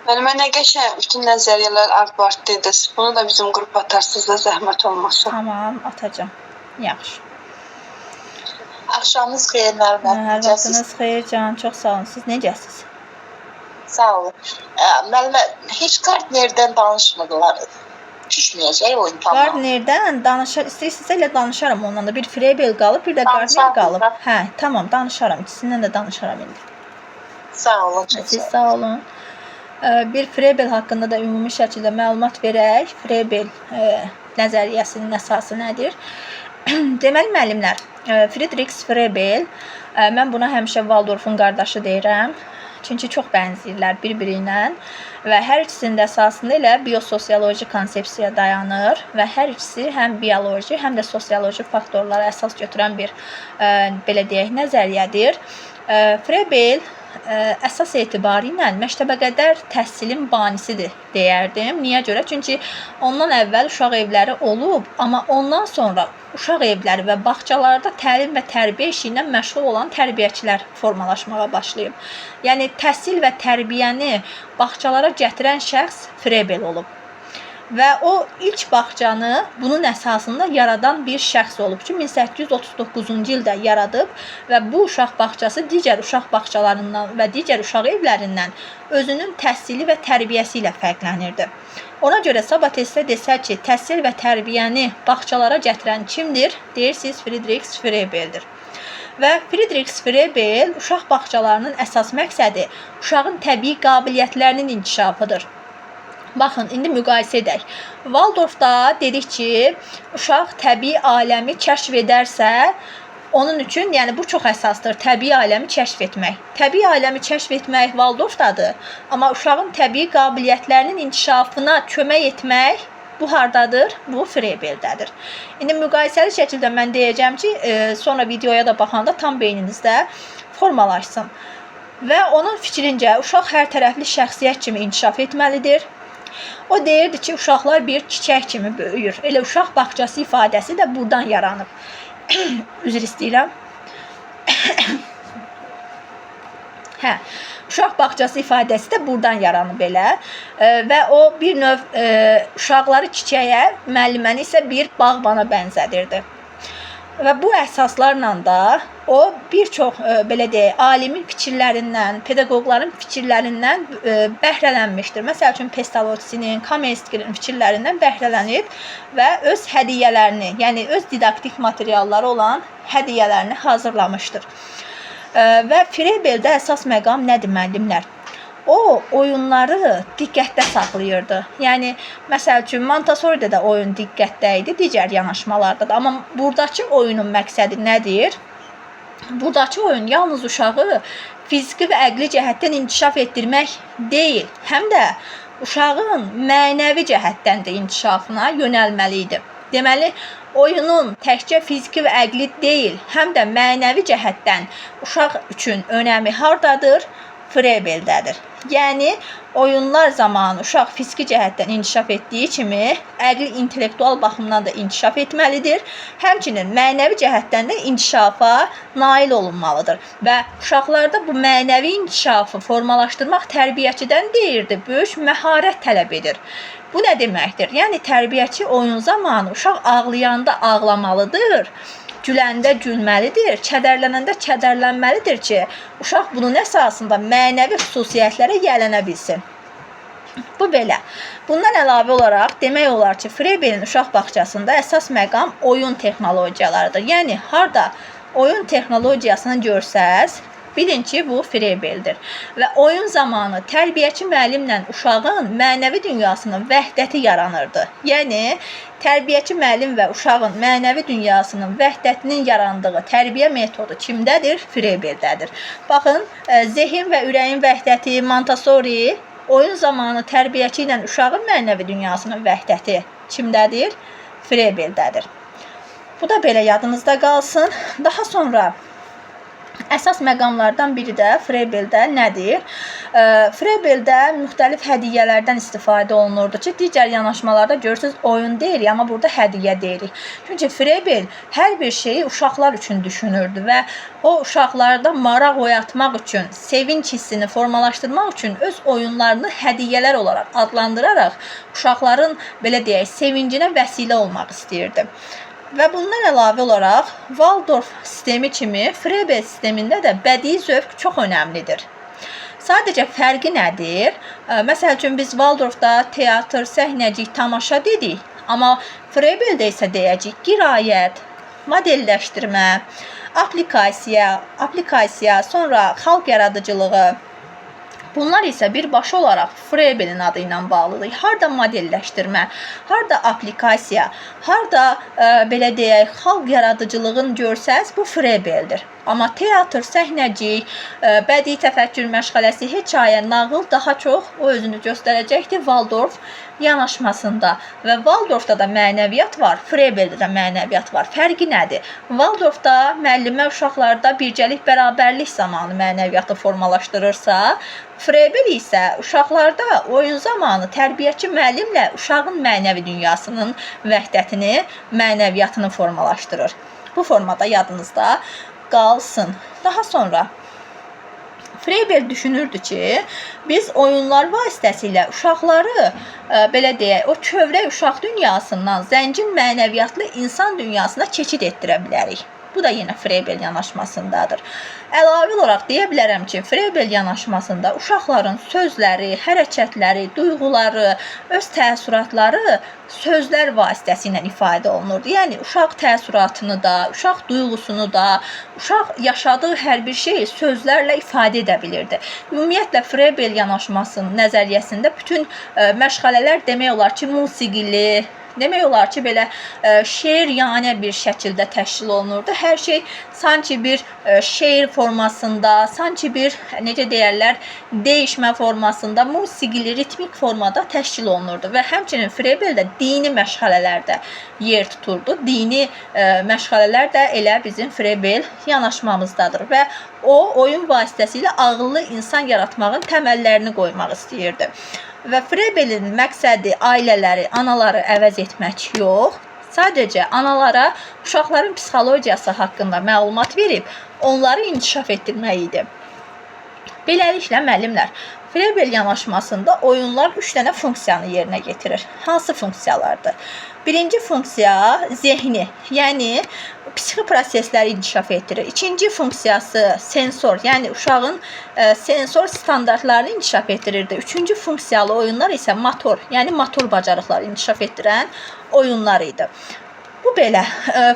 Müəllimə nə qəşəng bütün nəzəriyyələr art-bart dediniz. Bunu da bizim qrupa atarsınız da zəhmət olmasa. Tamam, atacağım. Yaxşı. Axşamınız xeyir müəllimə. Hər Necəsiz? vaxtınız xeyir can. Çox sağ olun. Siz necəsiz? Sağ olun. Müəllimə, heç Gardnerdən danışmırlar. Düşməyəcək o imtahana. Gardnerdən danışar, istəyirsinizsə elə danışaram ondan da. Bir Frebel qalıb, bir də Gardner Danışarsınız qalıb. da. Hə, tamam, danışaram. İkisindən də danışaram indi. Sağ olun, çox Siz sağ olun. sağ olun. Bir Frebel haqqında da ümumi şəkildə məlumat verək. Frebel nəzəriyyəsinin əsası nədir? Deməli müəllimlər, Friedrich Frebel, mən buna həmişə Waldorfun qardaşı deyirəm. Çünki çox bənzəyirlər bir-biri ilə və hər ikisinin də əsasında elə biososioloji konsepsiya dayanır və hər ikisi həm bioloji, həm də sosioloji faktorlara əsas götürən bir belə deyək, nəzəriyyədir. Frebel əsas etibarı ilə məktəbəqədər təhsilin banisidir deyərdim. Niyə görə? Çünki ondan əvvəl uşaq evləri olub, amma ondan sonra uşaq evləri və bağçalarda təlim və tərbiyə işi ilə məşğul olan tərbiyəçilər formalaşmağa başlayıb. Yəni təhsil və tərbiyəni bağçalara gətirən şəxs Frebel olub. Və o ilk bağçanı bunun əsasında yaradan bir şəxs olub ki, 1839-cu ildə yaradıb və bu uşaq bağçası digər uşaq bağçalarından və digər uşaq evlərindən özünün təhsili və tərbiyəsi ilə fərqlənirdi. Ona görə sabah testdə desə ki, təhsil və tərbiyəni bağçalara gətirən kimdir? Deyirsiniz Friedrich Frebeldir. Və Friedrich Frebel uşaq bağçalarının əsas məqsədi uşağın təbii qabiliyyətlərinin inkişafıdır. Baxın, indi müqayisə edək. Waldorfda dedik ki, uşaq təbii aləmi kəşf edərsə, onun üçün, yəni bu çox əsasdır, təbii aləmi kəşf etmək. Təbii aləmi kəşf etmək Waldorfdadır, amma uşağın təbii qabiliyyətlərinin inkişafına kömək etmək bu hardadır? Bu Frebeldədir. İndi müqayisəli şəkildə mən deyəcəm ki, sonra videoya da baxanda tam beyninizdə formalaşsın. Və onun fikrincə uşaq hər tərəfli şəxsiyyət kimi inkişaf etməlidir. O deyirdi ki, uşaqlar bir çiçək kimi böyüyür. Elə uşaq bağçası ifadəsi də burdan yaranıb. Üzr istəyirəm. Hə, uşaq bağçası ifadəsi də burdan yaranıb elə. Və o bir növ uşaqları çiçəyə, müəlliməni isə bir bağbana bənzədirdi. Və bu əsaslarla da o bir çox belə deyək, alimin fikirlərindən, pedaqoqların fikirlərindən bəhrələnmişdir. Məsəl üçün Pestalozzi'nin, Kamenskinin fikirlərindən bəhrələnib və öz hədiyyələrini, yəni öz didaktik materialları olan hədiyyələrini hazırlamışdır. Və Frebeldə əsas məqam nədir müəllimlər? O oyunları diqqətdə saxlayırdı. Yəni məsəl üçün Montessori'də də oyun diqqətdə idi, digər yanaşmalarda da. Amma buradakı oyunun məqsədi nədir? Buradakı oyun yalnız uşağı fiziki və əqli cəhətdən inkişaf etdirmək deyil, həm də uşağın mənəvi cəhətdən də inkişafına yönəlməli idi. Deməli, oyunun təkcə fiziki və əqli deyil, həm də mənəvi cəhətdən uşaq üçün önəmi hardadır? Frebeldədir. Yəni, oyunlar zamanı uşaq fiziki cəhətdən inkişaf etdiyi kimi, əqli intellektual baxımdan da inkişaf etməlidir. Həmçinin mənəvi cəhətdən də inkişafa nail olunmalıdır. Və uşaqlarda bu mənəvi inkişafı formalaşdırmaq tərbiyəçidən deyirdi, böyük məharət tələb edir. Bu nə deməkdir? Yəni tərbiyəçi oyun zamanı uşaq ağlayanda ağlamalıdır, güləndə gülməlidir, kədərlənəndə kədərlənməlidir ki, uşaq bunun əsasında mənəvi xüsusiyyətlərə yiyələnə bilsin. Bu belə. Bundan əlavə olaraq demək olar ki, Frebelin uşaq bağçasında əsas məqam oyun texnologiyalarıdır. Yəni harda oyun texnologiyasını görsəz, bilin ki, bu Frebeldir. Və oyun zamanı tərbiyəçi müəllimlə uşağın mənəvi dünyasının vəhdəti yaranırdı. Yəni tərbiyəçi müəllim və uşağın mənəvi dünyasının vəhdətinin yarandığı tərbiyə metodu kimdədir? Frebeldədir. Baxın, zehin və ürəyin vəhdəti Montessori, oyun zamanı tərbiyəçi ilə uşağın mənəvi dünyasının vəhdəti kimdədir? Frebeldədir. Bu da belə yadınızda qalsın. Daha sonra əsas məqamlardan biri də Frebeldə nədir? Frebeldə müxtəlif hədiyyələrdən istifadə olunurdu ki, digər yanaşmalarda görürsüz oyun deyirik, amma burada hədiyyə deyirik. Çünki Frebel hər bir şeyi uşaqlar üçün düşünürdü və o uşaqlarda maraq oyatmaq üçün, sevinç hissini formalaşdırmaq üçün öz oyunlarını hədiyyələr olaraq adlandıraraq uşaqların belə deyək, sevincinə vəsilə olmaq istəyirdi. Və bundan əlavə olaraq Waldorf sistemi kimi Frebel sistemində də bədii zövq çox önəmlidir. Sadəcə fərqi nədir? Məsəl üçün biz Waldorfda teatr, səhnəcik, tamaşa dedik, amma Frebeldə isə deyəcəyik qiraət, modelləşdirmə, aplikasiya, sonra xalq yaradıcılığı. Bunlar isə birbaşa olaraq Frebelin adı ilə bağlıdır. Harda modelləşdirmə, harda aplikasiya, harda belə deyək, xalq yaradıcılığını görsəz, bu Frebeldir. Amma teatr, səhnəcik, bədii təfəkkür məşğələsi, hekayə, nağıl daha çox o özünü göstərəcəkdir Waldorf yanaşmasında. Və Waldorfda da mənəviyyat var, Frebeldə də mənəviyyat var. Fərqi nədir? Waldorfda müəllimə uşaqlarda bircəlik, bərabərlik zamanı mənəviyyatı formalaşdırırsa, Frebel isə uşaqlarda oyun zamanı tərbiyəçi müəllimlə uşağın mənəvi dünyasının vəhdətini, mənəviyyatını formalaşdırır. Bu formada yadınızda qalsın. Daha sonra Frebel düşünürdü ki, biz oyunlar vasitəsilə uşaqları belə deyək, o kövrək uşaq dünyasından zəngin mənəviyyatlı insan dünyasına keçid etdirə bilərik. Bu da yenə Frebel yanaşmasındadır. Əlavə olaraq deyə bilərəm ki, Frebel yanaşmasında uşaqların sözləri, hərəkətləri, duyğuları, öz təəssüratları sözlər vasitəsilə ifadə olunurdu. Yəni uşaq təəssüratını da, uşaq duyğusunu da, uşaq yaşadığı hər bir şeyi sözlərlə ifadə edə bilirdi. Ümumiyyətlə Frebel yanaşmasının nəzəriyyəsində bütün məşğələlər demək olar ki, musiqili, demək olar ki, belə şeiryanə bir şəkildə təşkil olunurdu. Hər şey sanki bir şeir formasında, sanki bir necə deyərlər, deyişmə formasında, musiqili, ritmik formada təşkil olunurdu və həmçinin Frebeldə dini məşğələlər də yer tuturdu. Dini məşğələlər də elə bizim Frebel yanaşmamızdadır və o oyun vasitəsilə ağıllı insan yaratmağın təməllərini qoymaq istəyirdi. Və Frebelin məqsədi ailələri, anaları əvəz etmək yox, sadəcə analara uşaqların psixologiyası haqqında məlumat verib onları inkişaf etdirmək idi. Beləliklə müəllimlər, Frebel yanaşmasında oyunlar 3 dənə funksiyanı yerinə getirir. Hansı funksiyalardır? Birinci funksiya zehni, yəni psixi prosesləri inkişaf etdirir. İkinci funksiyası sensor, yəni uşağın sensor standartlarını inkişaf etdirirdi. Üçüncü funksiyalı oyunlar isə motor, yəni motor bacarıqları inkişaf etdirən oyunlar idi. Bu belə.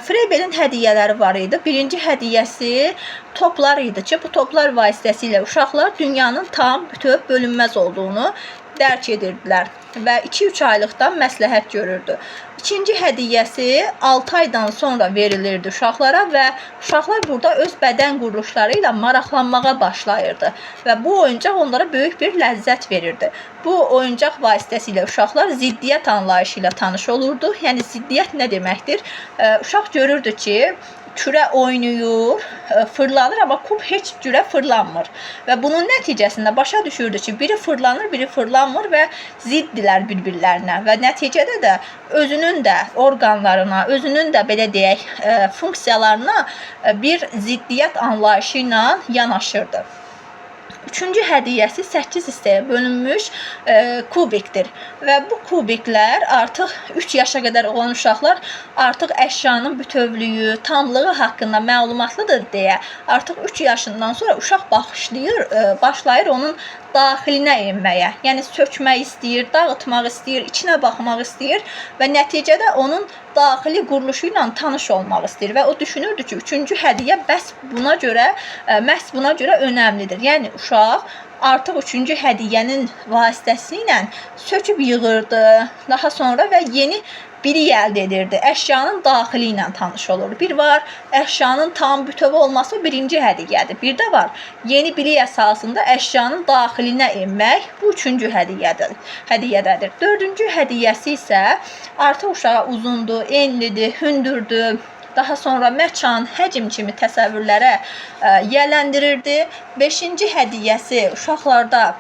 Frebelin hədiyyələri var idi. Birinci hədiyyəsi toplar idi ki, bu toplar vasitəsilə uşaqlar dünyanın tam, bütöv, bölünməz olduğunu dərk edirdilər və 2-3 aylıqdan məsləhət görürdü. İkinci hədiyyəsi 6 aydan sonra verilirdi uşaqlara və uşaqlar burada öz bədən quruluşları ilə maraqlanmağa başlayırdı və bu oyuncaq onlara böyük bir ləzzət verirdi. Bu oyuncaq vasitəsilə uşaqlar ziddiyyət anlayışı ilə tanış olurdu. Yəni ziddiyyət nə deməkdir? Uşaq görürdü ki, kürə oynayır, fırlanır, amma kub heç cürə fırlanmır. Və bunun nəticəsində başa düşürdü ki, biri fırlanır, biri fırlanmır və ziddilər bir-birlərinə və nəticədə də özünün də orqanlarına, özünün də belə deyək, funksiyalarına bir ziddiyyət anlayışı ilə yanaşırdı. Üçüncü hədiyyəsi 8 hissəyə bölünmüş kubikdir və bu kubiklər artıq 3 yaşa qədər olan uşaqlar artıq əşyanın bütövlüyü, tamlığı haqqında məlumatlıdır deyə artıq 3 yaşından sonra uşaq başlayır onun daxilinə enməyə. Yəni sökmək istəyir, dağıtmaq istəyir, içinə baxmaq istəyir və nəticədə onun daxili quruluşu ilə tanış olmaq istəyir və o düşünürdü ki, üçüncü hədiyyə bəs buna görə, məhz buna görə önəmlidir. Yəni uşaq artıq üçüncü hədiyyənin vasitəsilə söküb yığırdı, daha sonra və yeni bilik əldə edirdi. Əşyanın daxili ilə tanış olurdu. Bir var, əşyanın tam bütöv olması birinci hədiyyədir. Bir də var, yeni bilik əsasında əşyanın daxilinə enmək, bu üçüncü hədiyyədədir. Dördüncü hədiyyəsi isə artıq uşağa uzundur, enlidir, hündürdür. Daha sonra məkan, həcm kimi təsəvvürlərə yiyələndirirdi. Beşinci hədiyyəsi uşaqlarda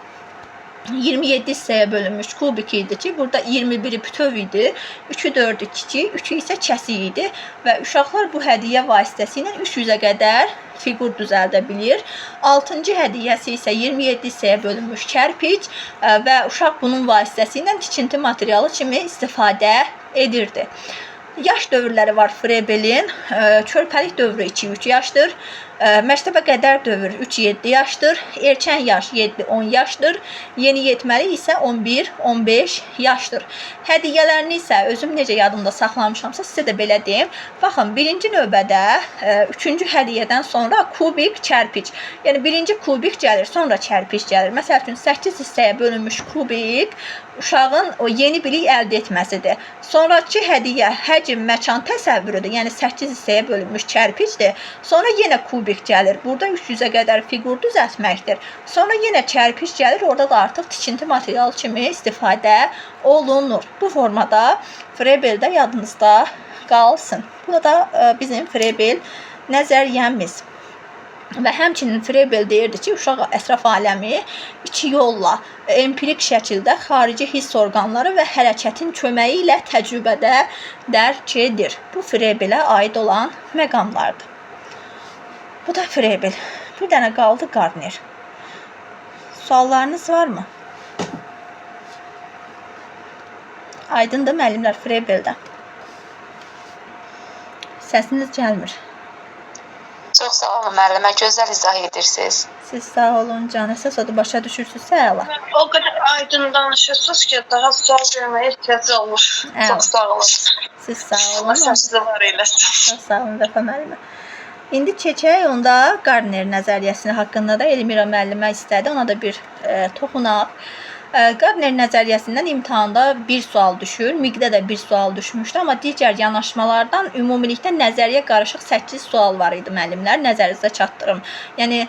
27 hissəyə bölünmüş kubik idi ki, burada 21-i bütöv idi, 3-ü 4-ü kiçik, 3-ü isə kəsik idi və uşaqlar bu hədiyyə vasitəsilə 300-ə qədər fiqur düzəldə bilir. 6-cı hədiyyəsi isə 27 hissəyə bölünmüş kərpic və uşaq bunun vasitəsilə tikinti materialı kimi istifadə edirdi. Yaş dövrləri var Frebelin. Körpəlik dövrü 2-3 yaşdır. Məktəbə qədər dövr 3-7 yaşdır. Erkən yaş 7-10 yaşdır. Yeniyetməlik isə 11-15 yaşdır. Hədiyyələrini isə özüm necə yadımda saxlamışamsa sizə də belə deyim. Baxın, birinci növbədə üçüncü hədiyyədən sonra kubik, kərpic. Yəni birinci kubik gəlir, sonra kərpic gəlir. Məsəl üçün 8 hissəyə bölünmüş kubik uşağın o yeni bilik əldə etməsidir. Sonrakı hədiyyə həcm, məkan təsəvvürüdür. Yəni 8 hissəyə bölünmüş kərpicdir. Sonra yenə kubik gəlir. Burada 300-ə qədər fiqur düzəltməkdir. Sonra yenə kərpic gəlir. Orada da artıq tikinti materialı kimi istifadə olunur. Bu formada Frebeldə yadınızda qalsın. Bu da bizim Frebel nəzəriyyəmiz. Və həmçinin Frebel deyirdi ki, uşaq ətraf aləmi iki yolla empirik şəkildə xarici hiss orqanları və hərəkətin köməyi ilə təcrübədə dərk edir. Bu Frebelə aid olan məqamlardır. Bu da Frebel. Bir dənə qaldı Gardner. Suallarınız varmı? Aydındır müəllimlər Frebeldə. Səsiniz gəlmir. Çox sağ olun müəllimə, gözəl izah edirsiniz. Siz sağ olun can. Əsas odur başa düşürsünüzsə əla. O qədər aydın danışırsınız ki, daha sual verməyə ehtiyac olmur. Əla. Çox sağ olun. Siz sağ olun. Allah sizi var eləsin. Çox sağ olun Vəfa müəllimə. İndi keçək onda Gardner nəzəriyyəsini haqqında da Elmira müəllimə istədi. Ona da bir toxunaq. Gardner nəzəriyyəsindən imtahanda bir sual düşür, MİQ-də də bir sual düşmüşdü, amma digər yanaşmalardan ümumilikdə nəzəriyyə qarışıq 8 sual var idi müəllimlər, nəzərinizə çatdırım. Yəni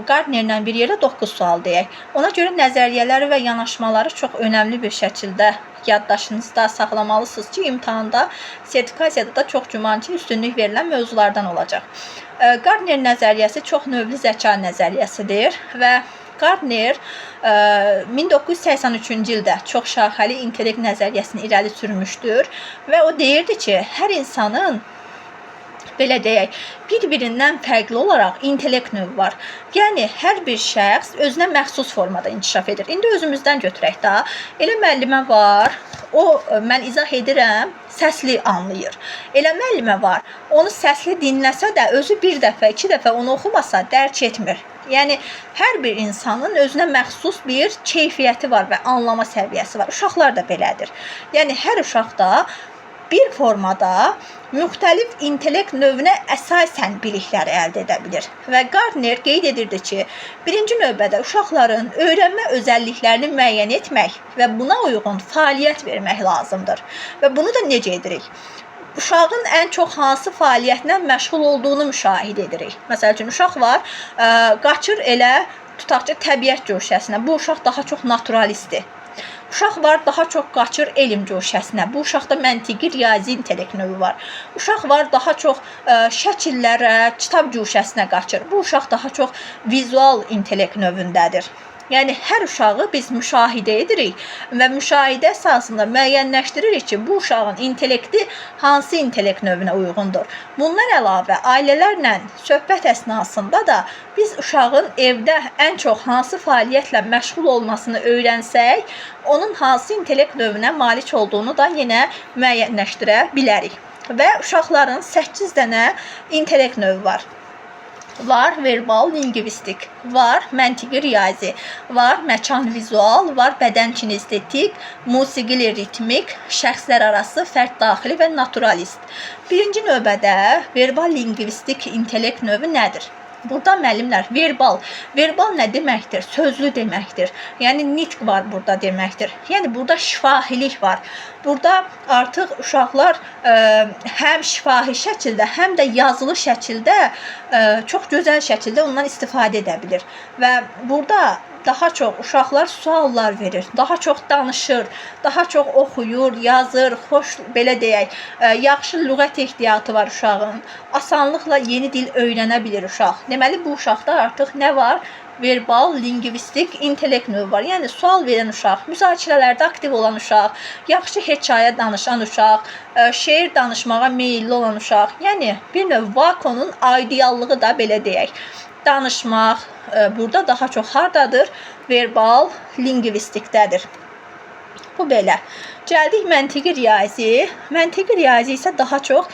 Gardnerlə bir yerdə 9 sual deyək. Ona görə nəzəriyyələri və yanaşmaları çox önəmli bir şəkildə yaddaşınızda saxlamalısınız ki, imtahanda, sertifikasiyada da çox güman ki, üstünlük verilən mövzulardan olacaq. Gardner nəzəriyyəsi çox növlü zəka nəzəriyyəsidir və Gardner 1983-cü ildə çox şaxəli intellekt nəzəriyyəsini irəli sürmüşdür və o deyirdi ki, hər insanın belə deyək, bir-birindən fərqli olaraq intellekt növü var. Yəni, hər bir şəxs özünə məxsus formada inkişaf edir. İndi özümüzdən götürək də. Elə müəllimə var, o mən izah edirəm, səsli anlayır. Elə müəllimə var, onu səsli dinləsə də özü bir dəfə, iki dəfə onu oxumasa dərk etmir. Yəni, hər bir insanın özünə məxsus bir keyfiyyəti var və anlama səviyyəsi var. Uşaqlar da belədir. Yəni, hər uşaq da bir formada müxtəlif intellekt növünə əsasən bilikləri əldə edə bilir. Və Gardner qeyd edirdi ki, birinci növbədə uşaqların öyrənmə özəlliklərini müəyyən etmək və buna uyğun fəaliyyət vermək lazımdır. Və bunu da necə edirik? Uşağın ən çox hansı fəaliyyətlə məşğul olduğunu müşahidə edirik. Məsəl üçün uşaq var, qaçır elə tutaq ki, təbiət guşəsinə. Bu uşaq daha çox naturalistdir. Uşaq var, daha çox qaçır elm guşəsinə. Bu uşaqda məntiqi, riyazi intellekt növü var. Uşaq var, daha çox şəkillərə, kitab guşəsinə qaçır. Bu uşaq daha çox vizual intellekt növündədir. Yəni hər uşağı biz müşahidə edirik və müşahidə əsasında müəyyənləşdiririk ki, bu uşağın intellekti hansı intellekt növünə uyğundur. Bundan əlavə ailələrlə söhbət əsnasında da biz uşağın evdə ən çox hansı fəaliyyətlə məşğul olmasını öyrənsək, onun hansı intellekt növünə malik olduğunu da yenə müəyyənləşdirə bilərik. Və uşaqların 8 dənə intellekt növü var. Var verbal lingvistik, var məntiqi riyazi, var məkan vizual, var bədən kinestetik, musiqili ritmik, şəxslər arası, fərd daxili və naturalist. Birinci növbədə verbal lingvistik intellekt növü nədir? Burada müəllimlər verbal, verbal nə deməkdir? Sözlü deməkdir. Yəni nitq var burada deməkdir. Yəni burada şifahilik var. Burada artıq uşaqlar həm şifahi şəkildə, həm də yazılı şəkildə çox gözəl şəkildə ondan istifadə edə bilir. Və burada daha çox uşaqlar suallar verir, daha çox danışır, daha çox oxuyur, yazır, xoş belə deyək, yaxşı lüğət ehtiyatı var uşağın. Asanlıqla yeni dil öyrənə bilir uşaq. Deməli bu uşaqda artıq nə var? Verbal, lingvistik intellekt növü var. Yəni sual verən uşaq, müzakirələrdə aktiv olan uşaq, yaxşı hekayə danışan uşaq, şeir danışmağa meyilli olan uşaq. Yəni bir növ Vakonun ideallığı da belə deyək. Danışmaq burada daha çox hardadır? Verbal lingvistikdədir. Bu belə. Gəldik məntiqi riyazi. Məntiqi riyazi isə daha çox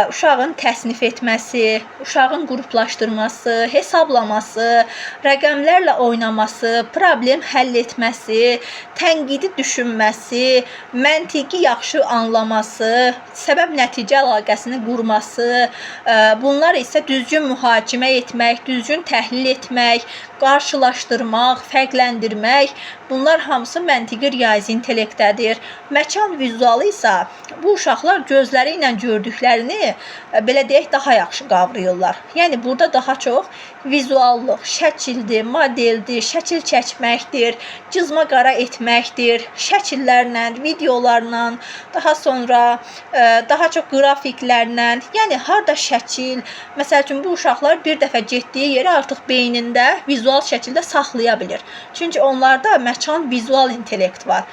uşağın təsnif etməsi, uşağın qruplaşdırması, hesablaması, rəqəmlərlə oynaması, problem həll etməsi, tənqidi düşünməsi, məntiqi yaxşı anlaması, səbəb-nəticə əlaqəsini qurması, bunlar isə düzgün mühakimə etmək, düzgün təhlil etmək, qarşılaşdırmaq, fərqləndirmək, bunlar hamısı məntiqi riyazi intellektdədir. Məkan vizualı isə bu uşaqlar gözləri ilə gördüklərini belə deyək daha yaxşı qavrayırlar. Yəni burada daha çox vizuallıq, şəkildir, modeldir, şəkil çəkməkdir, cızma qara etməkdir, şəkillərlə, videolarla, daha sonra daha çox qrafiklərlə, yəni harda şəkil, məsəl üçün bu uşaqlar bir dəfə getdiyi yeri artıq beynində vizual şəkildə saxlaya bilir. Çünki onlarda məkan vizual intellekt var.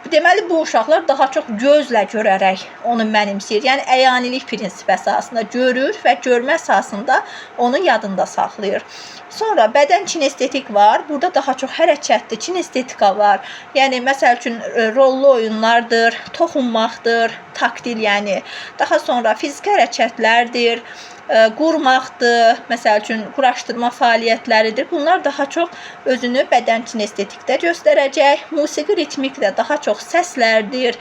Deməli bu uşaqlar daha çox gözlə görərək onu mənimsəyir. Yəni əyanilik prinsipi əsasında görür və görmə əsasında onu yadında saxlayır. Sonra bədən kinestetik var. Burada daha çox hərəkətli kinestetika var. Yəni məsəl üçün rollu oyunlardır, toxunmaqdır, taktil yəni. Daha sonra fiziki hərəkətlərdir, qurmaqdır, məsəl üçün quraşdırma fəaliyyətləridir. Bunlar daha çox özünü bədən kinestetikdə göstərəcək. Musiqi ritmik də daha çox səslərdir,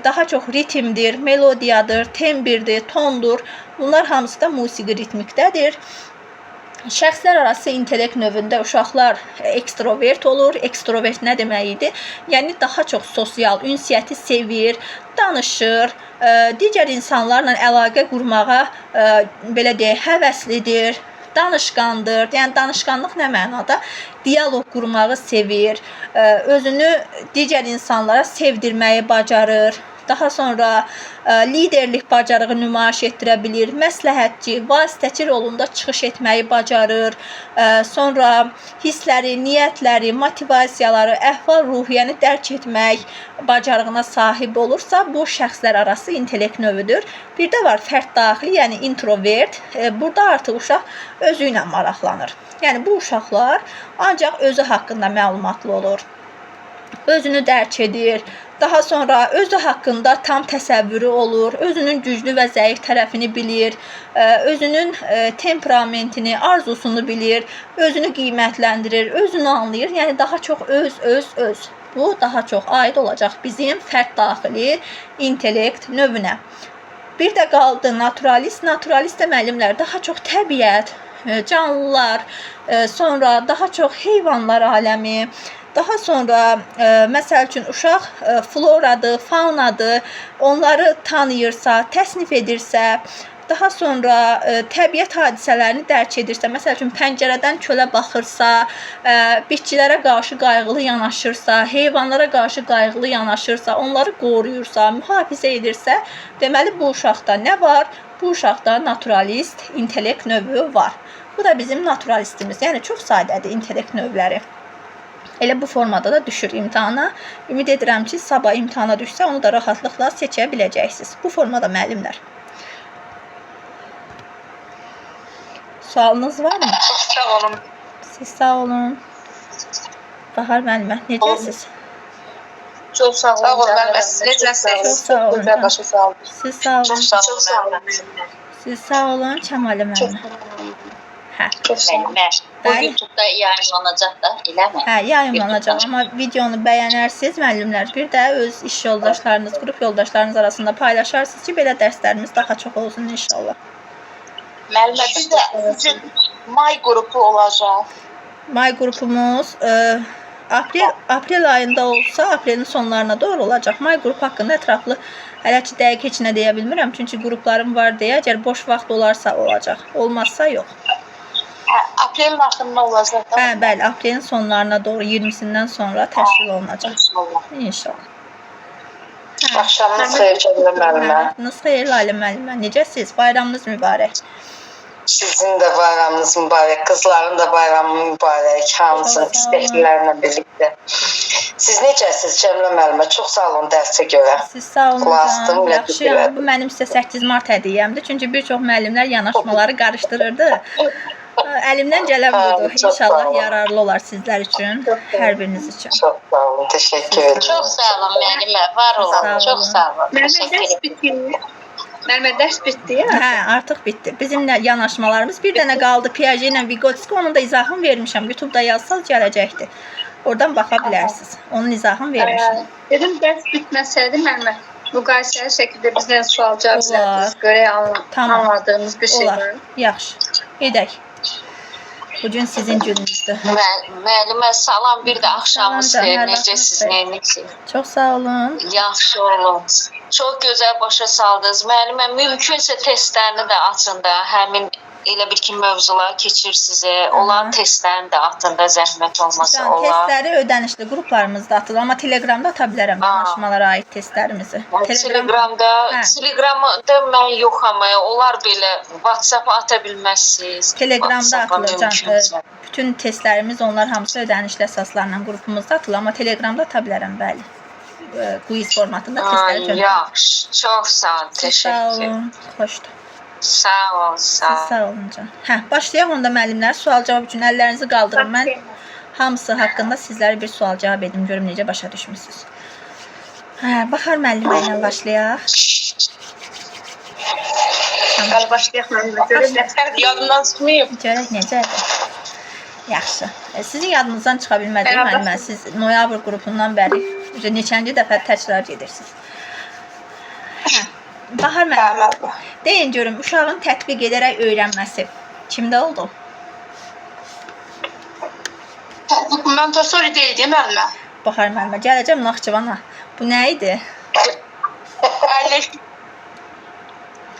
daha çox ritmdir, melodiyadır, tembirdir, tondur. Bunlar hamısı da musiqi ritmikdədir. Şəxslər arası intellekt növündə uşaqlar ekstrovert olur. Ekstrovert nə demək idi? Yəni daha çox sosial ünsiyyəti sevir, danışır, digər insanlarla əlaqə qurmağa belə deyək, həvəslidir, danışqandır. Yəni danışqanlıq nə mənada? Dialoq qurmağı sevir, özünü digər insanlara sevdirməyi bacarır. Daha sonra liderlik bacarığı nümayiş etdirə bilir, məsləhətçi, vasitəçi rolunda çıxış etməyi bacarır. Sonra hissləri, niyyətləri, motivasiyaları, əhval-ruhiyyəni dərk etmək bacarığına sahib olursa, bu şəxslər arası intellekt növüdür. Bir də var fərd daxili, yəni introvert. Burada artıq uşaq özü ilə maraqlanır. Yəni bu uşaqlar ancaq özü haqqında məlumatlı olur. Özünü dərk edir. Daha sonra özü haqqında tam təsəvvürü olur, özünün güclü və zəif tərəfini bilir, özünün temperamentini, arzusunu bilir, özünü qiymətləndirir, özünü anlayır. Yəni daha çox öz, öz, öz. Bu daha çox aid olacaq bizim fərd daxili intellekt növünə. Bir də qaldı naturalist. Naturalist də müəllimlər daha çox təbiət, canlılar, sonra daha çox heyvanlar aləmi, daha sonra məsəl üçün uşaq floradır, faunadır, onları tanıyırsa, təsnif edirsə, daha sonra təbiət hadisələrini dərk edirsə, məsəl üçün pəncərədən çölə baxırsa, bitkilərə qarşı qayğılı yanaşırsa, heyvanlara qarşı qayğılı yanaşırsa, onları qoruyursa, mühafizə edirsə, deməli bu uşaqda nə var? Bu uşaqda naturalist intellekt növü var. Bu da bizim naturalistimiz. Yəni çox sadədir intellekt növləri. Elə bu formada da düşür imtahana. Ümid edirəm ki, sabah imtahana düşsə, onu da rahatlıqla seçə biləcəksiniz. Bu formada müəllimlər. Sualınız varmı? Çox sağ olun. Siz sağ olun. Bahar müəllimə, necəsiz? Çox sağ olun. Sağ olun müəllimə. Siz necəsiniz? Çox sağ olun. Gözəl başa saldınız. Siz sağ olun. Çox sağ olun müəllimə. Siz sağ olun, Kəmalə müəllimə. Hə. Çox sağ olun. Müəllimə, bu Bəli. YouTube-da yayımlanacaq da, eləmi? Hə, yayımlanacaq, amma videonu bəyənərsiniz müəllimlər. Bir də öz iş yoldaşlarınız, qrup yoldaşlarınız arasında paylaşarsınız ki, belə dərslərimiz daha çox olsun inşallah. Müəllimə, bir də sizin may qrupu olacaq. May qrupumuz aprel ayında olsa, aprelin sonlarına doğru olacaq. May qrupu haqqında ətraflı hələ ki dəqiq heç nə deyə bilmirəm, çünki qruplarım var deyə, əgər boş vaxt olarsa olacaq, olmazsa yox. Hə, aprelin axırında olacaq da. Hə, bəli, aprelin sonlarına doğru 20-sindən sonra təşkil olunacaq. İnşallah. İnşallah. Axşamınız xeyir Cəmilə müəllimə. Vaxtınız xeyir Lalə müəllimə. Necəsiz? Bayramınız mübarək. Sizin də bayramınız mübarək, qızların da bayramı mübarək, hamısının Çox sağ olun. istəklilərlə birlikdə. Siz necəsiz Cəmilə müəllimə? Çox sağ olun dərsə görə. Siz sağ olun. Qulaq asdım, can. ləzzət Yaxşıyam. elədi. Bu mənim sizə 8 mart hədiyyəmdir. Çünki bir çox müəllimlər yanaşmaları qarışdırırdı. Əlimdən gələn Hə, budur. çox sağ İnşallah olun. yararlı olar sizlər üçün, hər biriniz üçün. Çox sağ olun, təşəkkür edirəm. Çox sağ olun müəllimə, var Sağ olun. olun. Çox sağ olun. Müəllimə Təşəkkür dərs bitdi. Müəllimə dərs bitdi ya. Hə, artıq bitdi. Bizim yanaşmalarımız bir dənə qaldı Piaget ilə Vygotsky. Onun da izahını vermişəm. YouTube-da yazsaz gələcəkdir. Oradan baxa bilərsiniz. Onun izahını vermişəm. Dedim dərs bitməsəydi müəllimə müqayisəli şəkildə bizdən sual cavab Olar. verərdiniz. Görək Tamam. anladığımız bir şey Olar. var. Yaxşı. Gedək. Bugün sizin gününüzdür. Müəllimə salam, bir də axşamınız Salam can, xeyir. hər Necəsiz, vaxtınız xeyir. neynirsiz? Çox sağ olun. Yaxşı olun. Çox gözəl başa saldınız. Müəllimə, mümkünsə testlərini də açın da, həmin elə bir ki mövzular keçir sizə. Olan testlərini də atın da, zəhmət olmasa Can, olar. testləri ödənişli qruplarımızda atılır, amma Telegramda ata bilərəm yanaşmalara aid testlərimizi. Telegramda, Hə. Telegramda mən yoxam. Onlar belə WhatsApp-a ata bilməzsiniz. Telegramda WhatsApp-a atılır can. mümkünsə. Bütün testlərimiz onlar hamısı ödənişli əsaslarla qrupumuzda atılır, amma Telegramda ata bilərəm, bəli. Quiz formatında testləri göndərirəm. Yaxşı, çox sağ olun. Siz sağ Təşəkkür. olun. Xoşdur. Sağ ol, sağ Siz ol. sağ olun can. Hə, başlayaq onda müəllimlər. Sual cavab üçün əllərinizi qaldırın. Mən hamısı haqqında sizlərə bir sual cavab edim, görüm necə başa düşmüsüz. Hə, Bahar müəllimə ilə başlayaq. Bəli, başlayaq müəllimə. Görək nə Yadımdan çıxmayıb. Görək necədir. Yaxşı. Sizin yadınızdan çıxa bilməz Bərabər. müəllimə. Siz noyabr qrupundan bəri neçənci dəfə təkrar gedirsiniz. Hə. Bahar müəllim, Müəllimə. deyin görüm, uşağın tətbiq edərək öyrənməsi kimdə oldu? Montessori deyil, değil müəllimə? Bahar müəllimə, gələcəm Naxçıvana. Bu nə idi?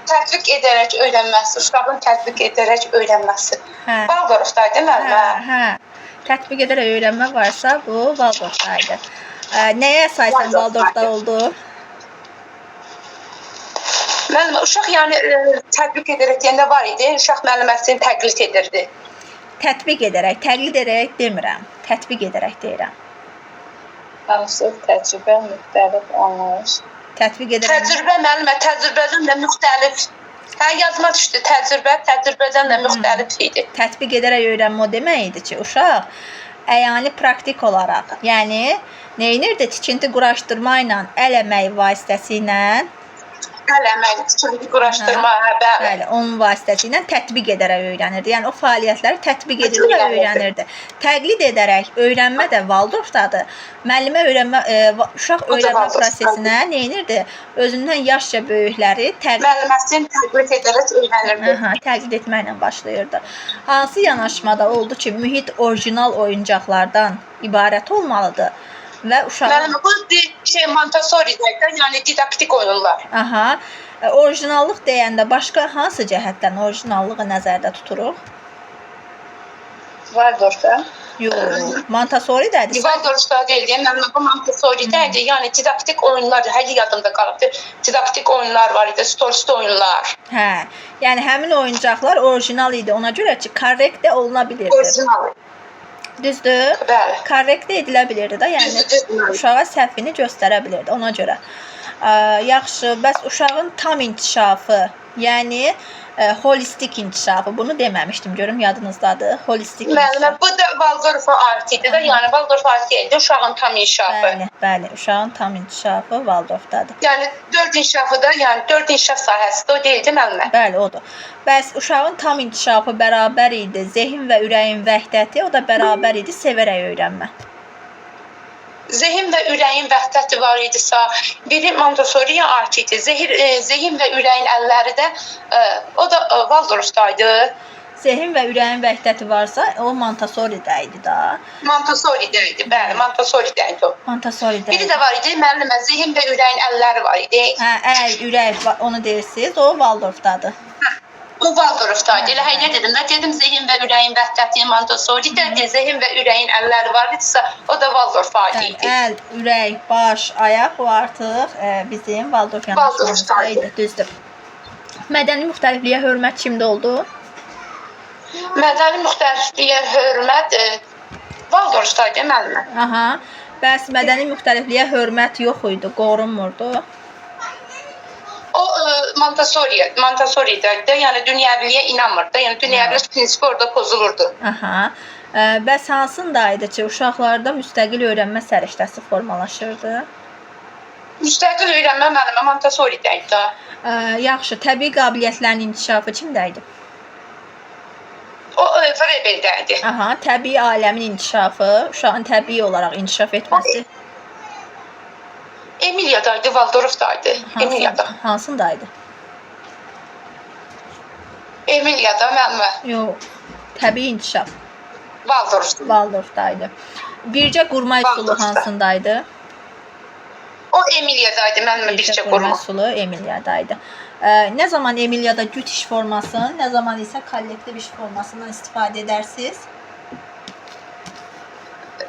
Tətbiq edərək öyrənməsi, uşağın tətbiq edərək öyrənməsi. Hə. Waldorfdaydı müəllimə. Hə, hə. Tətbiq edərək öyrənmə varsa, bu Waldorfda idi. Nəyə əsasən Waldorfda oldu? Müəllimə, uşaq yəni tətbiq edərək deyəndə var idi, uşaq müəlliməsini təqlid edirdi. Tətbiq edərək, təqlid edərək demirəm. Tətbiq edərək deyirəm. Hansı təcrübə, müxtəlif anlayış. Tətbiq edərək. Təcrübə müəllimə, təcrübədən də müxtəlif. Hə, yadıma düşdü, təcrübə, təcrübədən də müxtəlif idi. Tətbiq edərək öyrənmə o demək idi ki, uşaq əyani praktik olaraq, yəni nə edirdi? Tikinti quraşdırma ilə, əl əməyi vasitəsilə Qələmə, quraşdırma, hə, bəli. Bəli, onun vasitəsilə tətbiq edərək öyrənirdi. Yəni o fəaliyyətləri tətbiq edirdi və öyrənirdi. Təqlid edərək öyrənmə də Waldorfdadır. Müəllimə öyrənmə, uşaq öyrənmə prosesinə nə edirdi? Özündən yaşca böyükləri təqlid Müəlliməsini təqlid edərək öyrənirdi. Aha, təqlid etməklə başlayırdı. Hansı yanaşmada oldu ki, mühit orijinal oyuncaqlardan ibarət olmalıdır və uşağın Müəllimə, bu şey Montessori-də, yəni didaktik oyunlar. Aha, orijinallıq deyəndə başqa hansı cəhətdən orijinallığı nəzərdə tuturuq? Waldorfda. Yox, Montessori-dədir. Waldorfda deyil, müəllimə, bu Montessori-də idi. Yəni didaktik oyunlar, hələ yadımda qalıbdır. Didaktik oyunlar var idi, stolüstü oyunlar. Hə, yəni həmin oyuncaqlar orijinal idi. Ona görə ki, korrekt də oluna bilirdi. Orijinal. Düzdür? Bəli. Korrekt də edilə bilirdi də, yəni Düzdür. uşağa səhvini göstərə bilirdi ona görə. Yaxşı, bəs uşağın tam inkişafı, yəni holistik inkişafı, bunu deməmişdim, görüm yadınızdadır. Holistik Müəllimə, inkişaf. bu da Waldorfa aid idi də, yəni Waldorfa aid deyildi, uşağın tam inkişafı. Bəli, bəli, uşağın tam inkişafı Waldorfdadır. Yəni 4 inkişafı da, yəni 4 inkişaf sahəsi də o deyildi müəllimə. Bəli, odur. Bəs uşağın tam inkişafı bərabər idi zehin və ürəyin vəhdəti, o da bərabər idi sevərək öyrənmə. Zehin və ürəyin vəhdəti var idisə, biri Montessori-yə aid idi. Zehin və ürəyin əlləri də o da Waldorfda idi. Zehin və ürəyin vəhdəti varsa, o Montessori-də idi da. Montessori-də idi, bəli, Montessori-də idi o. Montessori-də. Biri də var idi, müəllimə, zehin və ürəyin əlləri var idi. Hə, əl, ürək, onu deyirsiniz, o Waldorfdadır. O Waldorfda idi. Elə nə dedim də, dedim zehin və ürəyin vəhdəti Montessori-də idi, zehin və ürəyin əlləri var idisə, o da Waldorfa aid idi. Əl, ürək, baş, ayaq o artıq bizim Waldorf yanaşmamızda idi, düzdür. Mədəni müxtəlifliyə hörmət kimdə oldu? Mədəni müxtəlifliyə hörmət Waldorfda idi müəllimə. Aha. Bəs mədəni müxtəlifliyə hörmət yox idi, qorunmurdu. O Montessori-də idi, yəni dünyəviliyə inanmırdı. Yəni dünyəvilik prinsipi orada pozulurdu. Aha. Bəs hansında idi ki, uşaqlarda müstəqil öyrənmə səriştəsi formalaşırdı? Müstəqil öyrənmə müəllimə Montessori-də idi. Yaxşı, təbii qabiliyyətlərin inkişafı kimdə idi? O Frebeldə idi. Aha, təbii aləmin inkişafı, uşağın təbii olaraq inkişaf etməsi. Emiliyada idi, Waldorfda idi. Emiliyada. Hansında idi? Emiliyada müəllimə. Yox, təbii inkişaf. Waldorfda. Waldorfda idi. Bircə qurma üsulu hansında idi? O Emiliyada idi müəllimə, bircə qurma üsulu Emiliyada idi. Nə zaman Emiliyada cüt iş formasını, nə zaman isə kollektiv iş formasından istifadə edərsiniz?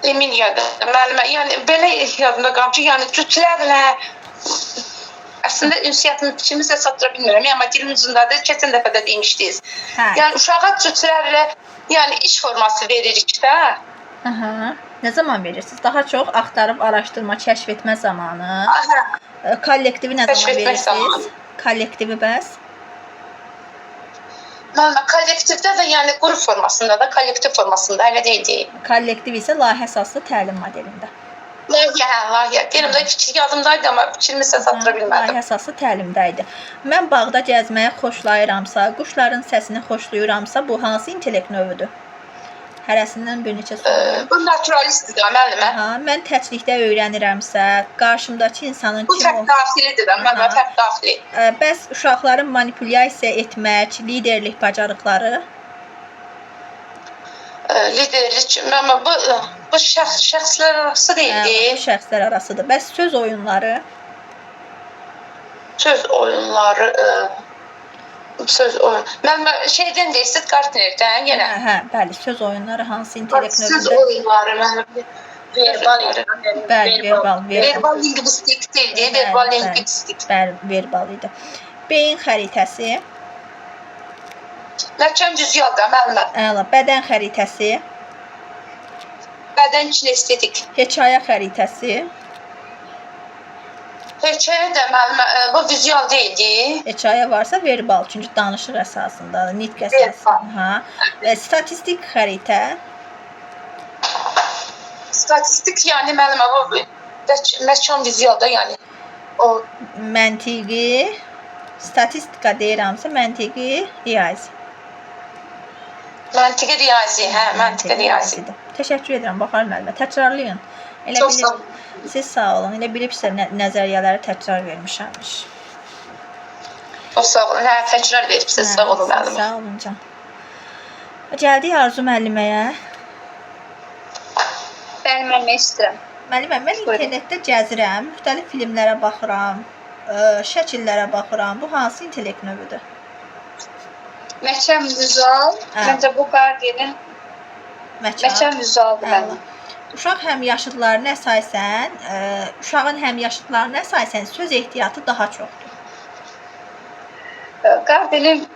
Emiliyada müəllimə, yəni belə yadımda qalıb ki, yəni cütlərlə əslində ünsiyyətimi fikrimizə çatdıra bilmirəm, amma dilimin ucundadır, keçən dəfə də demişdiniz. Hə. Yəni uşağa cütlərlə, yəni iş forması veririk də. Aha. Nə zaman verirsiniz? Daha çox axtarıb araşdırma, kəşf etmə zamanı. Aha. Kollektivi nə Kəşf zaman etmək verirsiniz? zamanı. Kollektivi bəs? Müəllimə, kollektivdə də, yəni qrup formasında da, kollektiv formasında elə deyildi. Kollektiv isə layihə əsaslı təlim modelində. Layihə, layihə. Deyirəm də fikir yadımdaydı, amma fikrimi sizə çatdıra bilmədim. Layihə əsaslı təlimdə idi. Mən bağda gəzməyə xoşlayıramsa, quşların səsini xoşlayıramsa, bu hansı intellekt növüdür? Hərəsindən bir neçə sual. Bu naturalistdir də müəllimə. Aha, mən təklikdə öyrənirəmsə, qarşımdakı insanın Bu kim fərq daxilidir də müəllimə, fərq daxili. Bəs uşaqların manipulyasiya etmək, liderlik bacarıqları? Liderlik, müəllimə, bu şəxslər arası deyildi. Bu şəxslər arasıdır. Bəs söz oyunları? Söz oyunları, söz oyun. Müəllimə, şeydən deyirsiz, Gartnerdən yenə. Hə, hə, bəli, söz oyunları hansı intellekt Söz növündə? oyunları, müəllimə. Verbal. Bəli, verbal, Verbal lingvistik deyildi, verbal lingvistik. Bəli, verbal idi. Beyin xəritəsi. Məkan vizual da müəllimə. Əla, bədən xəritəsi. Bədən kinestetik. Hekayə xəritəsi. Hekayə də müəllimə, bu vizual deyildi. Hekayə varsa verbal, çünki danışıq əsasında, nitq əsasında. Hə. Statistik xəritə. Statistik, yəni müəllimə, bu məkan vizual da, yəni o məntiqi. Statistika deyirəmsə məntiqi riyazi. Məntiqi riyazi, hə, məntiqi riyazi. Riyazidir. Təşəkkür edirəm Bahar müəllimə. Təkrarlayın. Elə Çox sağ bilib, siz sağ olun. Elə bilib sizə nəzəriyyələri təkrar vermişəmmiş. Çox sağ olun. Hə, təkrar veribsiz. Sağ olun müəllimə. Sağ olun can. Gəldik Arzu müəlliməyə. Bəli, müəllimə istəyirəm. Müəllimə, mən Buyurun. internetdə gəzirəm, müxtəlif filmlərə baxıram, şəkillərə baxıram. Bu hansı intellekt növüdür? Məkan vizual. Hə. Məncə bu Gardner'in Məkan. məkan vizualdır Əla. mənim. Uşaq həmyaşıdlarına əsasən, uşağın həmyaşıdlarına əsasən söz ehtiyatı daha çoxdur. Gardner'in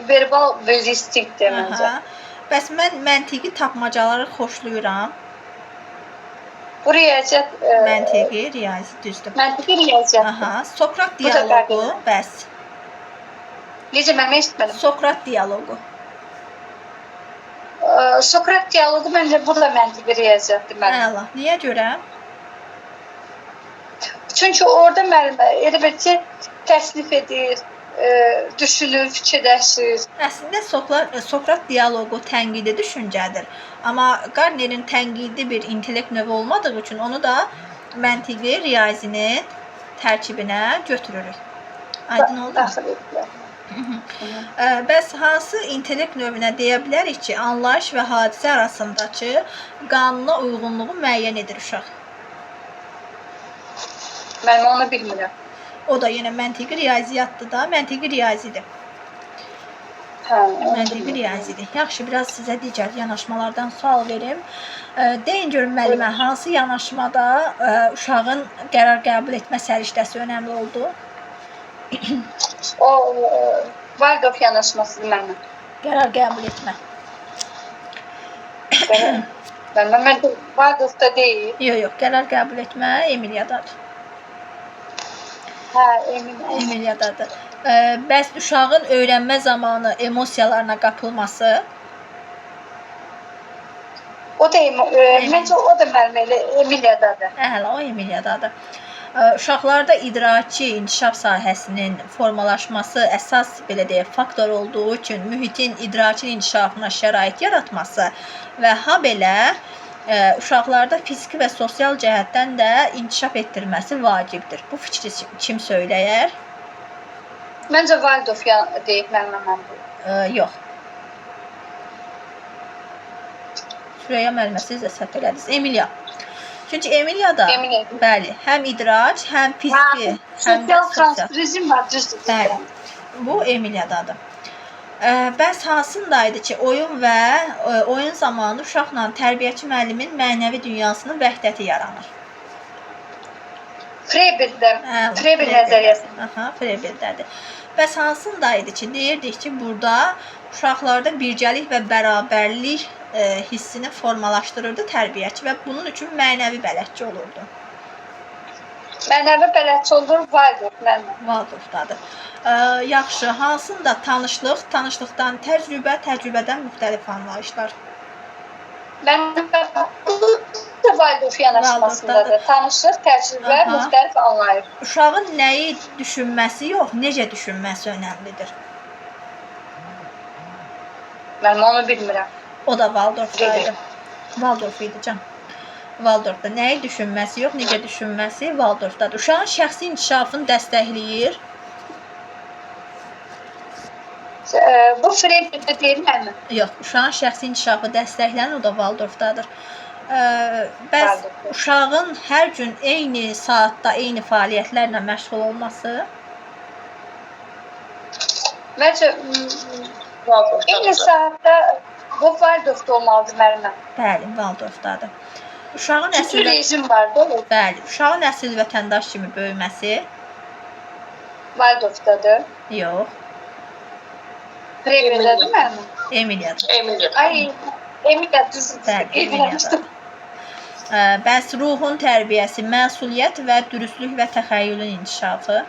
verbal linguistikdir məncə. Aha. Bəs mən məntiqi tapmacaları xoşlayıram. Bu riyaziyyat Məntiqi, riyazi düzdür. Məntiqi riyaziyyatdır. Aha, Sokrat Bu da dialoqu, Gardner. bəs. Necə mən eşitmədim. Sokrat dialoqu. Sokrat dialoqu məncə bu da məntiqi riyaziyyatdır mənim. Əla. Niyə görə? Çünki orada müəllimə elə bil ki, təsnif edir, düşünür, fikirləşir. Əslində Sokrat dialoqu tənqidi düşüncədir. Amma Gardnerin tənqidi bir intellekt növü olmadığı üçün onu da məntiqi riyazinin tərkibinə götürürük. Aydın oldu mu? Daxil edirlər. Bəs hansı intellekt növünə deyə bilərik ki, anlayış və hadisə arasındakı qanuna uyğunluğu müəyyən edir uşaq? Mən onu bilmirəm. O da yenə məntiqi riyaziyyatdır da, məntiqi riyazidir. Hə, onu Məntiqi bilmirəm. riyazidir. Yaxşı, biraz sizə digər yanaşmalardan sual verim. Deyin görüm müəllimə, hansı yanaşmada uşağın qərar qəbul etmə səriştəsi önəmli oldu? O Waldorf yanaşmasıdır mənim. Qərar qəbul etmə. Mən Waldorfda deyil. Yox, yox, qərar qəbul etmə Emiliyadadır. Hə, eminəm. Emiliyadadır. Bəs uşağın öyrənmə zamanı emosiyalarına qapılması? O da məncə o da müəllimə elə Emiliyadadır. Əla, o Emiliyadadır. Uşaqlarda idraki inkişaf sahəsinin formalaşması əsas belə deyək faktor olduğu üçün mühitin idrakin inkişafına şərait yaratması və habelə uşaqlarda fiziki və sosial cəhətdən də inkişaf etdirməsi vacibdir. Bu fikri kim söyləyər? Məncə Waldorf deyib müəllimə mən bu. Yox. Süreyya müəllimə siz də səhv elədiniz. Emiliya. Çünki Emiliyada Emiliya. bəli, həm idrac, həm fiziki, həm də Sosial sosial. transferizm var, düzdür. Bəli. Bu Emiliyadadır. Bəs hansındaydı ki, oyun və oyun zamanı uşaqla tərbiyəçi müəllimin mənəvi dünyasının vəhdəti yaranır? Frebeldə, Əla, Frebel nəzəriyyəsi. Aha, Frebeldədir. Bəs hansındaydı ki, deyirdik ki, burada uşaqlarda birgəlik və bərabərlik hissini formalaşdırırdı tərbiyəçi və bunun üçün mənəvi bələdçi olurdu. Mənəvi bələdçi olur Waldorf müəllimə. Waldorfdadır. Yaxşı, hansında tanışlıq, tanışlıqdan təcrübə, təcrübədən müxtəlif anlayışlar? Mənim Waldorf yanaşmasındadır. Tanışlıq, təcrübə, Aha. müxtəlif anlayış. Uşağın nəyi düşünməsi yox, necə düşünməsi önəmlidir. Mən onu bilmirəm. O da Waldorfdaydı. Waldorf idi can. Waldorfda nəyi düşünməsi yox, necə düşünməsi Waldorfdadır. Uşağın şəxsi inkişafını dəstəkləyir. Bu Frebeldə deyil müəllimə. Yox, uşağın şəxsi inkişafı dəstəklənir, o da Waldorfdadır. Bəs Waldorfda. uşağın hər gün eyni saatda eyni fəaliyyətlərlə məşğul olması Məncə eyni saatda bu Waldorfda olmalıdır müəllimə. Bəli, Waldorfdadır. Uşağın Çünki əsl rejim var da o bəli, uşağın əsl vətəndaş kimi böyüməsi Waldorfdadır. yox, Frebeldədir müəllimə. Emiliyada. Emiliya. Ay, Emiliya düzdür. Bəli, Emiliyadadır. Bəs ruhun tərbiyəsi, məsuliyyət və dürüstlük və təxəyyülün inkişafı?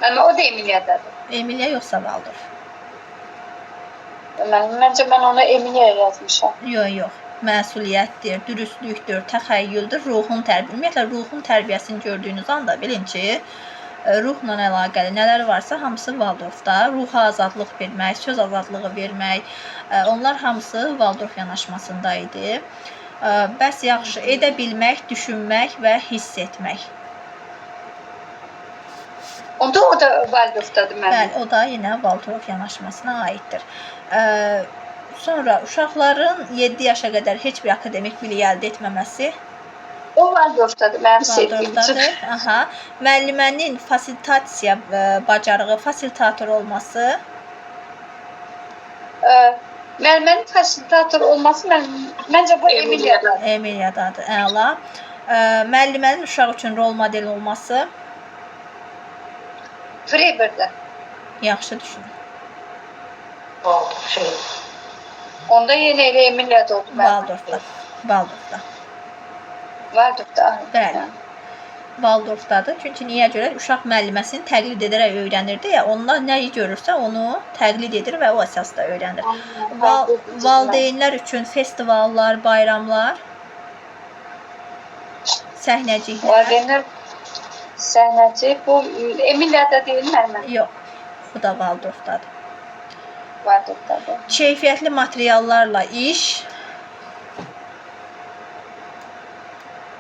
Müəllimə o da Emiliyadadır. Emiliya yoxsa Waldorf? Məncə mən onu Emiliyaya yazmışam. Yox, yox. Məsuliyyətdir, dürüstlükdür, təxəyyüldür, ruhun tərbiyə. Ümumiyyətlə ruhun tərbiyəsini gördüyünüz anda bilin ki, Ruhla əlaqəli nələr varsa hamısı Waldorfda. Ruha azadlıq vermək, söz azadlığı vermək, onlar hamısı Waldorf yanaşmasında idi. Bəs yaxşı, edə bilmək, düşünmək və hiss etmək. Onda o da Waldorfdadır mənim. Bəli, o da yenə Waldorf yanaşmasına aiddir. Sonra uşaqların 7 yaşa qədər heç bir akademik bilik əldə etməməsi O Waldorfdadır mənim sevdiyim üçün. Waldorfdadır. Aha. Müəllimənin fasilitasiya bacarığı, fasilitator olması. Müəllimənin fasilitator olması məncə bu Emiliyadan. Emiliyadadır. Əla. Müəllimənin uşaq üçün rol model olması. Freiber'də. Yaxşı düşünün. Onda yenə elə Emiliyada oldu mənim. Waldorfda. Waldorfda. Waldorfda. Bəli. Waldorfdadır. Çünki niyə görə? Uşaq müəlliməsini təqlid edərək öyrənirdi ya, ondan nəyi görürsə onu təqlid edir və o əsasda öyrənir. Valideynlər üçün festivallar, bayramlar, səhnəciklər. Valideynlər səhnəcik. Bu Emiliyada deyil mənim. Yox. Bu da Waldorfdadır. Waldorfdadır. Keyfiyyətli materiallarla iş.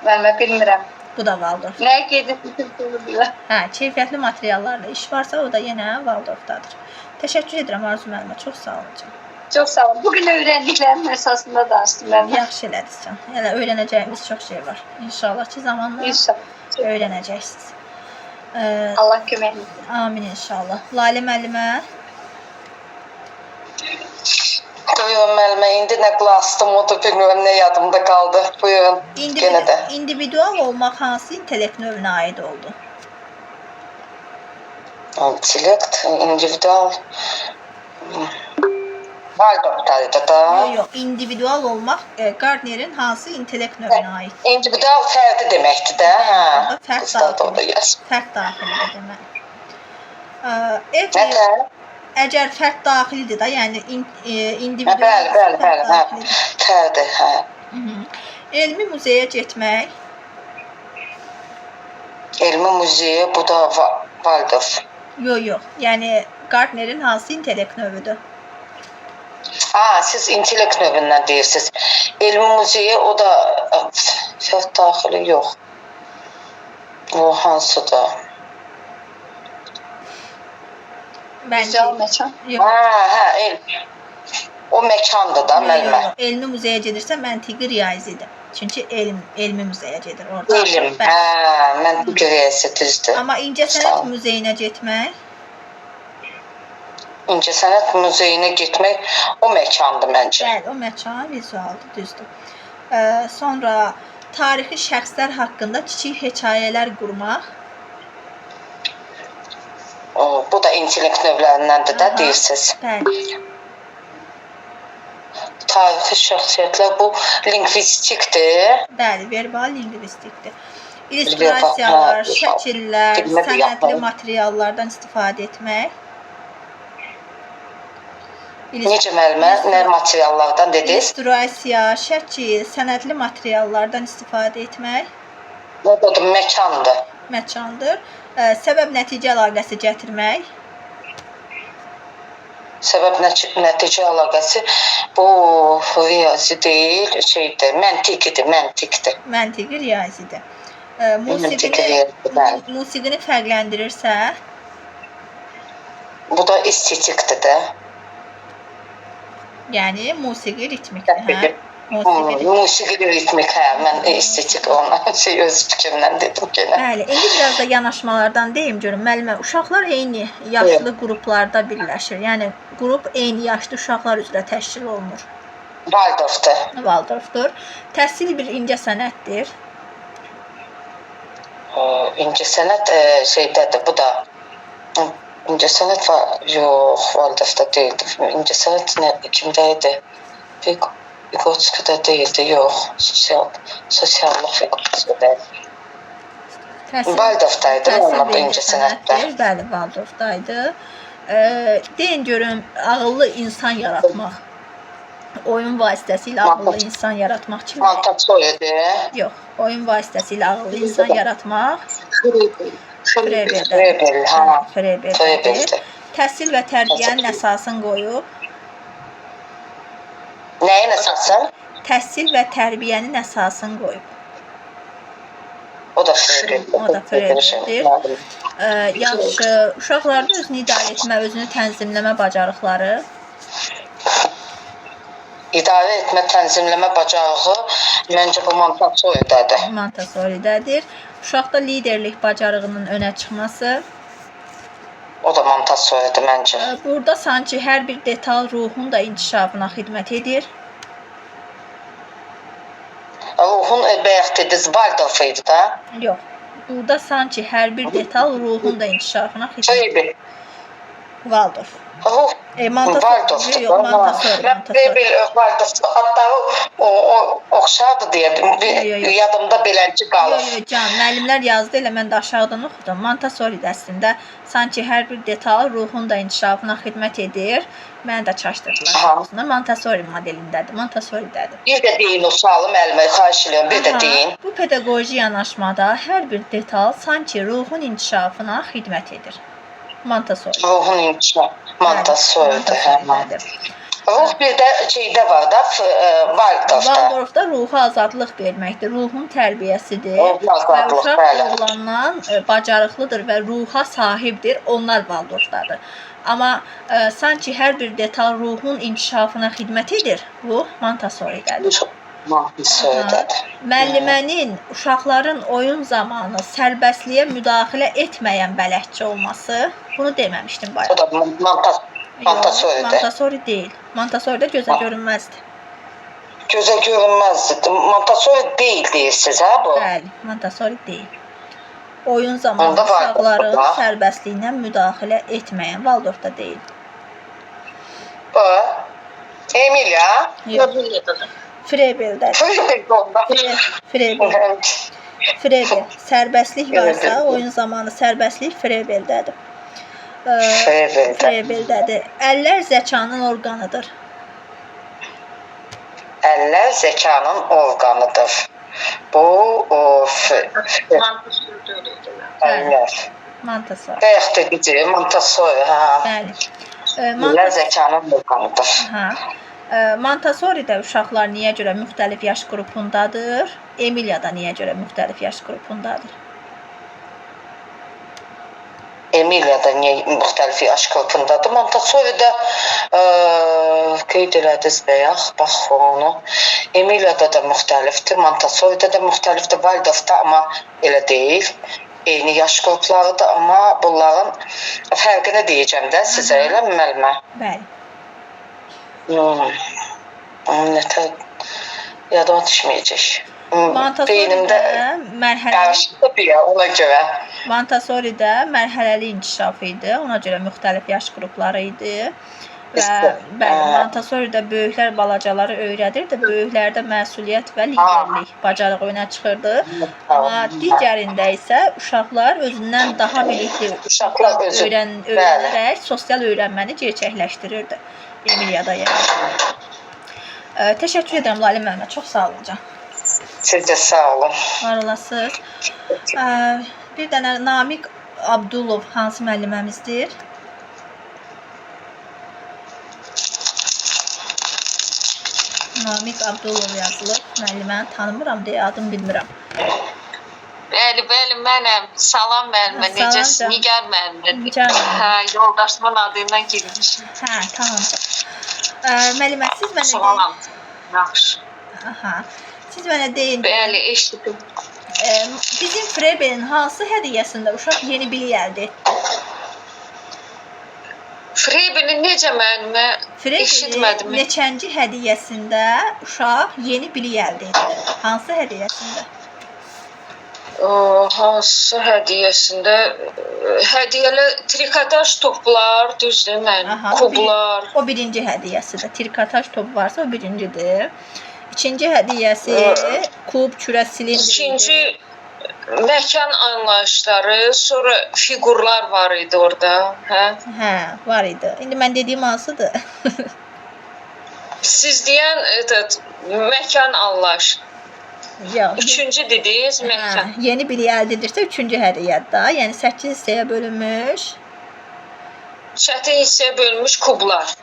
Müəllimə bilmirəm. Bu da Waldorf. Nəyə qeyd etmişim bunu bilirəm. Hə, keyfiyyətli materiallarla iş varsa, o da yenə Waldorfdadır. Təşəkkür edirəm Arzu müəllimə, çox sağ olun can. Çox sağ olun. Bugün öyrəndiklərimin əsasında danışdım mən. Yaxşı elədiniz can. Hələ öyrənəcəyimiz çox şey var. İnşallah ki, zamanla İnşallah. öyrənəcəksiniz. Allah köməyiniz olsun. Amin inşallah. Lalə müəllimə. Buyurun müəllimə, indi nə qulaq astım, o da bilmirəm nə yadımda qaldı. Buyurun, yenə də. İndividual olmaq hansı intellekt növünə aid oldu? İntellekt, individual. Waldorfdaydı da. Yox, yox, individual olmaq Gardnerin hansı intellekt növünə aid? İndividual fərdi deməkdir də, hə. Orada fərd Qızlar da orada daxilidir. yaz. Fərd daxilidir deməli. Nətər? Əgər fərd daxildir də, yəni individual Bəli, bəli, bəli, hə. Fərdi, hə. Elmi muzeyə getmək. Elmi muzeyi, bu da Waldorf. Yox, yox. Yəni Gardnerin hansı intellekt növüdür? Ha, siz intellekt növündən deyirsiniz. Elmi muzeyi, o da fərd daxili yox. O hansıdır? Məncə məkan. Yox. Hə, hə, elm. O məkandır da, müəllimə. Yox, elmi muzeyə gedirsə məntiqi riyazidir. Çünki elmi muzeyə gedir orada. Elm, hə, məntiqi riyazi düzdür. Amma İncəsənət muzeyinə getmək? İncəsənət muzeyinə getmək o məkandır məncə. Bəli, o məkan vizualdır, düzdür. Sonra tarixi şəxslər haqqında kiçik hekayələr qurmaq. O, bu da intellekt növlərindəndir də deyirsiniz. Bəli. Tarixi şəxsiyyətlər bu lingvistikdir. Bəli, verbal lingvistikdir. İllüstrasiyalar, şəkillər, sənədli materiallardan istifadə etmək. Necə müəllimə, nə materiallardan dediniz? İllüstrasiya, şəkil, sənədli materiallardan istifadə etmək. Bu da məkandır. Məkandır. Səbəb-nəticə əlaqəsi gətirmək. Səbəb-nəticə əlaqəsi bu riyazi deyil, şeydir, məntiqidir, məntiqdir. Məntiqi riyazidir. Musiqini fərqləndirirsə? Bu da estetikdir də. Yəni musiqi ritmikdir, hə? Musiqi ritmik, hə. Mən estetik ona şey öz fikrimdən dedim genə. Bəli, indi biraz da yanaşmalardan deyim görüm. Müəllimə, uşaqlar eyni yaşlı qruplarda birləşir. Yəni qrup eyni yaşlı uşaqlar üzrə təşkil olunur. Waldorfdur. Waldorfdur. Təhsil bir incə sənətdir. İncə sənət şeydədir, bu da İncəsənət var, yox, Waldorfda deyildi. İncəsənət kimdə idi? Vygotskyda deyildi, yox. Sosiallıq Vygotskyda. Waldorfdaydı, bu incəsənətdə. Bəli, Waldorfdaydı. Deyin görüm, ağıllı insan yaratmaq. Oyun vasitəsilə ağıllı insan yaratmaq kimi? Montessori'dir. Yox, oyun vasitəsilə ağıllı insan yaratmaq. Frebeldə. Frebel, hə. Frebeldir. Frebeldir. Təhsil və tərbiyənin əsasını qoyub. Nəyin əsası? Təhsil və tərbiyənin əsasını qoyub. O da Frebel. O da Frebeldir. Yaxşı, uşaqlarda özünü idarə etmə, özünü tənzimləmə bacarıqları. İdarə etmə, tənzimləmə bacarığı məncə bu Montessori'dədir. Montessori'dədir. Uşaqda liderlik bacarığının önə çıxması. O da Montessori'dir məncə. Burada sanki hər bir detal ruhun da inkişafına xidmət edir. Ruhun bayaq dediniz Waldorf idi da. Yox. Burada sanki hər bir detal ruhun da inkişafına xidmət edir. Frebel. Waldorf. Ruh Montessori. Yox, Montessori. Mən Montessori. Frebel, Waldorf adları o oxşardı deyə Yox, yox. yadımda beləncə qalır. Yox, yox, can, müəllimlər yazdı, elə mən də aşağıdan oxudum. Montessori də əslində sanki hər bir detal ruhun da inkişafına xidmət edir. Məni də çaşdırdılar. Aha. Montessori modelindədir, Montessori'dədir. Bir də deyin o sualı müəllimə, xahiş edirəm, bir də Aha, deyin. Bu pedaqoji yanaşmada hər bir detal sanki ruhun inkişafına xidmət edir. Montessori. Ruhun inkişafı Montessori'dir. Hə. Montessori'dədir. Ruh bir də şeydə var da, Waldorfda. Waldorfda ruha azadlıq verməkdir, ruhun tərbiyəsidir. Ruhun Və azadlıq, uşaq bəli. doğulandan bacarıqlıdır və ruha sahibdir. Onlar Waldorfdadır. Amma sanki hər bir detal ruhun inkişafına xidmət edir. Bu Montessori'dədir. Montessori'dədir. Müəllimənin uşaqların oyun zamanı sərbəstliyə müdaxilə etməyən bələdçi olması, bunu deməmişdim O bayaq. da Montessori'dir. Montessori deyil. Montessori'də gözə görünməzdi. Gözə görünməzdi. Montessori deyil deyirsiniz, hə bu? Bəli, Montessori deyil. Oyun zamanı Onda uşaqların da. sərbəstliyinə müdaxilə etməyən Waldorfda deyil. Bu. Emilia. Yox. Frebeldə. Frebel onda. Frebel. Frebel. Sərbəstlik varsa, oyun zamanı sərbəstlik Frebeldədir. Frebeldədir. Frebeldədir. Əllər zəkanın orqanıdır. Əllər zəkanın orqanıdır. Bu o əllər. Montessori. Bayaq dedi, Montessori, hə. Bəli. Əllər zəkanın orqanıdır. Hə. Montessori'də uşaqlar niyə görə müxtəlif yaş qrupundadır? Emilia'da niyə görə müxtəlif yaş qrupundadır? Emilia'da niyə müxtəlif yaş qrupundadır? Montessori'də qeyd elədiniz bayaq, bax onu. Emilia'da da müxtəlifdir, Montessori'də də müxtəlifdir, Waldorfda amma elə deyil. Eyni yaş qruplarıdır, amma bunların fərqini deyəcəm də sizə, eləmi müəllimə? Bəli. Nətər yadıma düşməyəcək. Montessori'də mərhələli qarışıqdı bir ya, ona görə. Montessori'də mərhələli inkişaf idi. Ona görə müxtəlif yaş qrupları idi. Və bəli, Montessori'də böyüklər balacaları öyrədirdi. Böyüklərdə məsuliyyət və liderlik bacarığı önə çıxırdı. Amma digərində isə uşaqlar özündən daha bilikli uşaqlar özü öyrənərək sosial öyrənməni gerçəkləşdirirdi. Emilia'da yəni. Təşəkkür edirəm Lalə müəllimə. Çox sağ olun can. Siz də sağ olun. Var olasınız. Bir dənə Namiq Abdulov hansı müəlliməmizdir? Namiq Abdulov yazılıb. Müəlliməni tanımıram deyə adım bilmirəm. Bəli, bəli, mənəm. Salam müəllimə, necəsiniz? Nigar müəllimə. Hə, yoldaşımın adı ilə girmişim. Hə, tamam. Müəllimə, siz mənə Salam. Yaxşı. Aha. Siz mənə deyin. Bəli, eşitdim. Bizim Frebelin hansı hədiyyəsində uşaq yeni bilik əldə etdi? Frebelin necə müəllimə? Frebelin neçənci hədiyyəsində uşaq yeni bilik əldə etdi? Hansı hədiyyəsində? Hansı hədiyyəsində? Hədiyyələr, trikotaj toplar, düzdür müəllim? Kublar. O birinci hədiyyəsidir. Trikotaj topu varsa o birincidir. İkinci hədiyyəsi kub, kürə, silindr. İkinci məkan anlayışları, sonra fiqurlar var idi orada, hə? Hə, var idi. İndi mən dediyim hansıdır? Siz deyən məkan anlayış. Yox. Üçüncü dediniz, məkan. Hə, yeni bilik əldə edirsə üçüncü hədiyyədir da. Yəni 8 hissəyə bölünmüş, Çətin hissəyə bölünmüş kublar.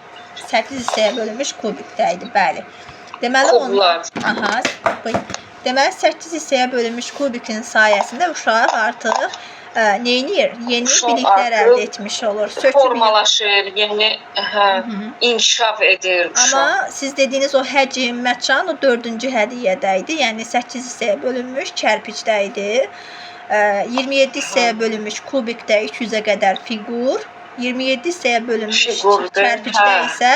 8 hissəyə bölünmüş kubikdə idi, bəli. Deməli Kublar. Aha, deməli 8 hissəyə bölünmüş kubikin sayəsində uşaq artıq neynir? Yeni Uşaq biliklər artıq əldə etmiş olur. Söküb Formalaşır, yeni hə, inkişaf edir uşaq. Amma siz dediyiniz o həcm, məkan o dördüncü hədiyyədə idi. Yəni 8 hissəyə bölünmüş kərpicdə idi. 27 hissəyə bölünmüş kubikdə 200-ə qədər fiqur, 27 hissəyə bölünmüş Fiqurdur, kərpicdə hə, isə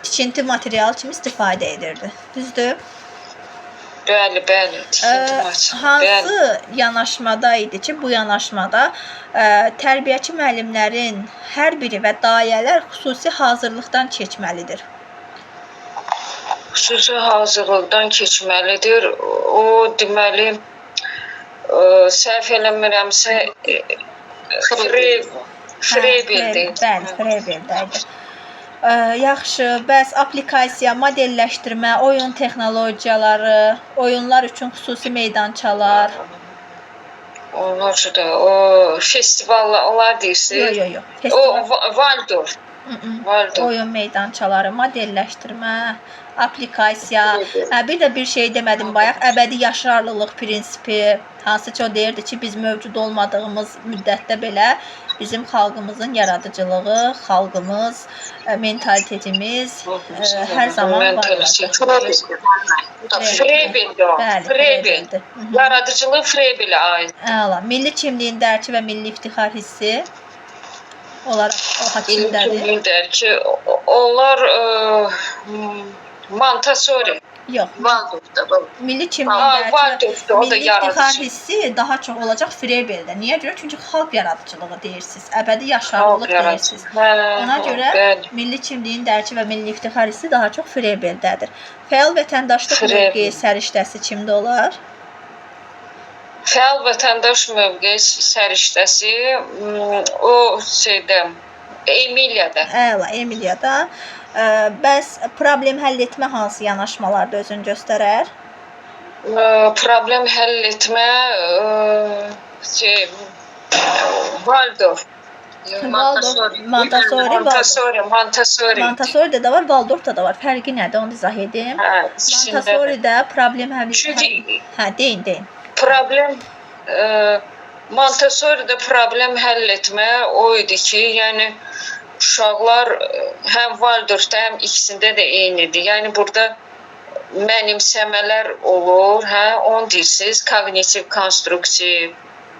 tikinti materialı kimi istifadə edirdi. Düzdür? Bəli, bəli. Tikinti maşını, Hansı bəli. yanaşmada idi ki, bu yanaşmada tərbiyəçi müəllimlərin hər biri və dayələr xüsusi hazırlıqdan keçməlidir? Xüsusi hazırlıqdan keçməlidir. O deməli səhv eləmirəmsə Frebeldir. Bəli, Frebeldə idi. Yaxşı, bəs applikasiya, modelləşdirmə, oyun texnologiyaları, oyunlar üçün xüsusi meydançalar. Onlar üçün də o festivallar, onlar deyirsiniz. Yox, yox, yox. O Waldorf. Waldorf. Oyun meydançaları, modelləşdirmə, applikasiya. Hə, bir də bir şey demədim bayaq, əbədi yaşarlılıq prinsipi, hansı ki o deyirdi ki, biz mövcud olmadığımız müddətdə belə bizim xalqımızın yaradıcılığı, xalqımız, mentalitetimiz hər zaman var olacaq. Frebeldir o. Bəli, Frebel. Frebeldir. Yaradıcılıq Frebelə aid. Əla. Milli kimliyin dərki və milli iftixar hissi olaraq o Milli hakimdədir. kimliyin dərki onlar Montessori. Yox. Waldorfda. Milli kimliyin dərki Waldorfda, o da milli iftixar yaradıcı. hissi daha çox olacaq Frebeldə. Niyə görə? Çünki xalq yaradıcılığı deyirsiniz. Əbədi yaşarlılıq deyirsiniz. Ona görə bəli. milli kimliyin dərki və milli iftixar hissi daha çox Frebeldədir. Fəal vətəndaşlıq Frebel. mövqeyi səriştəsi kimdə olar? Fəal vətəndaş mövqeyi səriştəsi o şeydə Emiliyada. Əla, Emiliyada. Bəs problem həll etmə hansı yanaşmalarda özünü göstərər? Problem həll etmə Waldorf. Montessori, Montessori, Montessori, Montessori. Montessori'də də var, Waldorfda da var. Fərqi nədir? Onu izah edim. Hə, ikisində də. Montessori'də problem həll Çünki hə, deyin, deyin. Problem Montessori'də problem həll etmə o idi ki, yəni uşaqlar həm Waldorfda, həm ikisində də eynidir. Yəni burada mənimsəmələr olur, hə, onu deyirsiniz, koqnitiv, konstruktiv,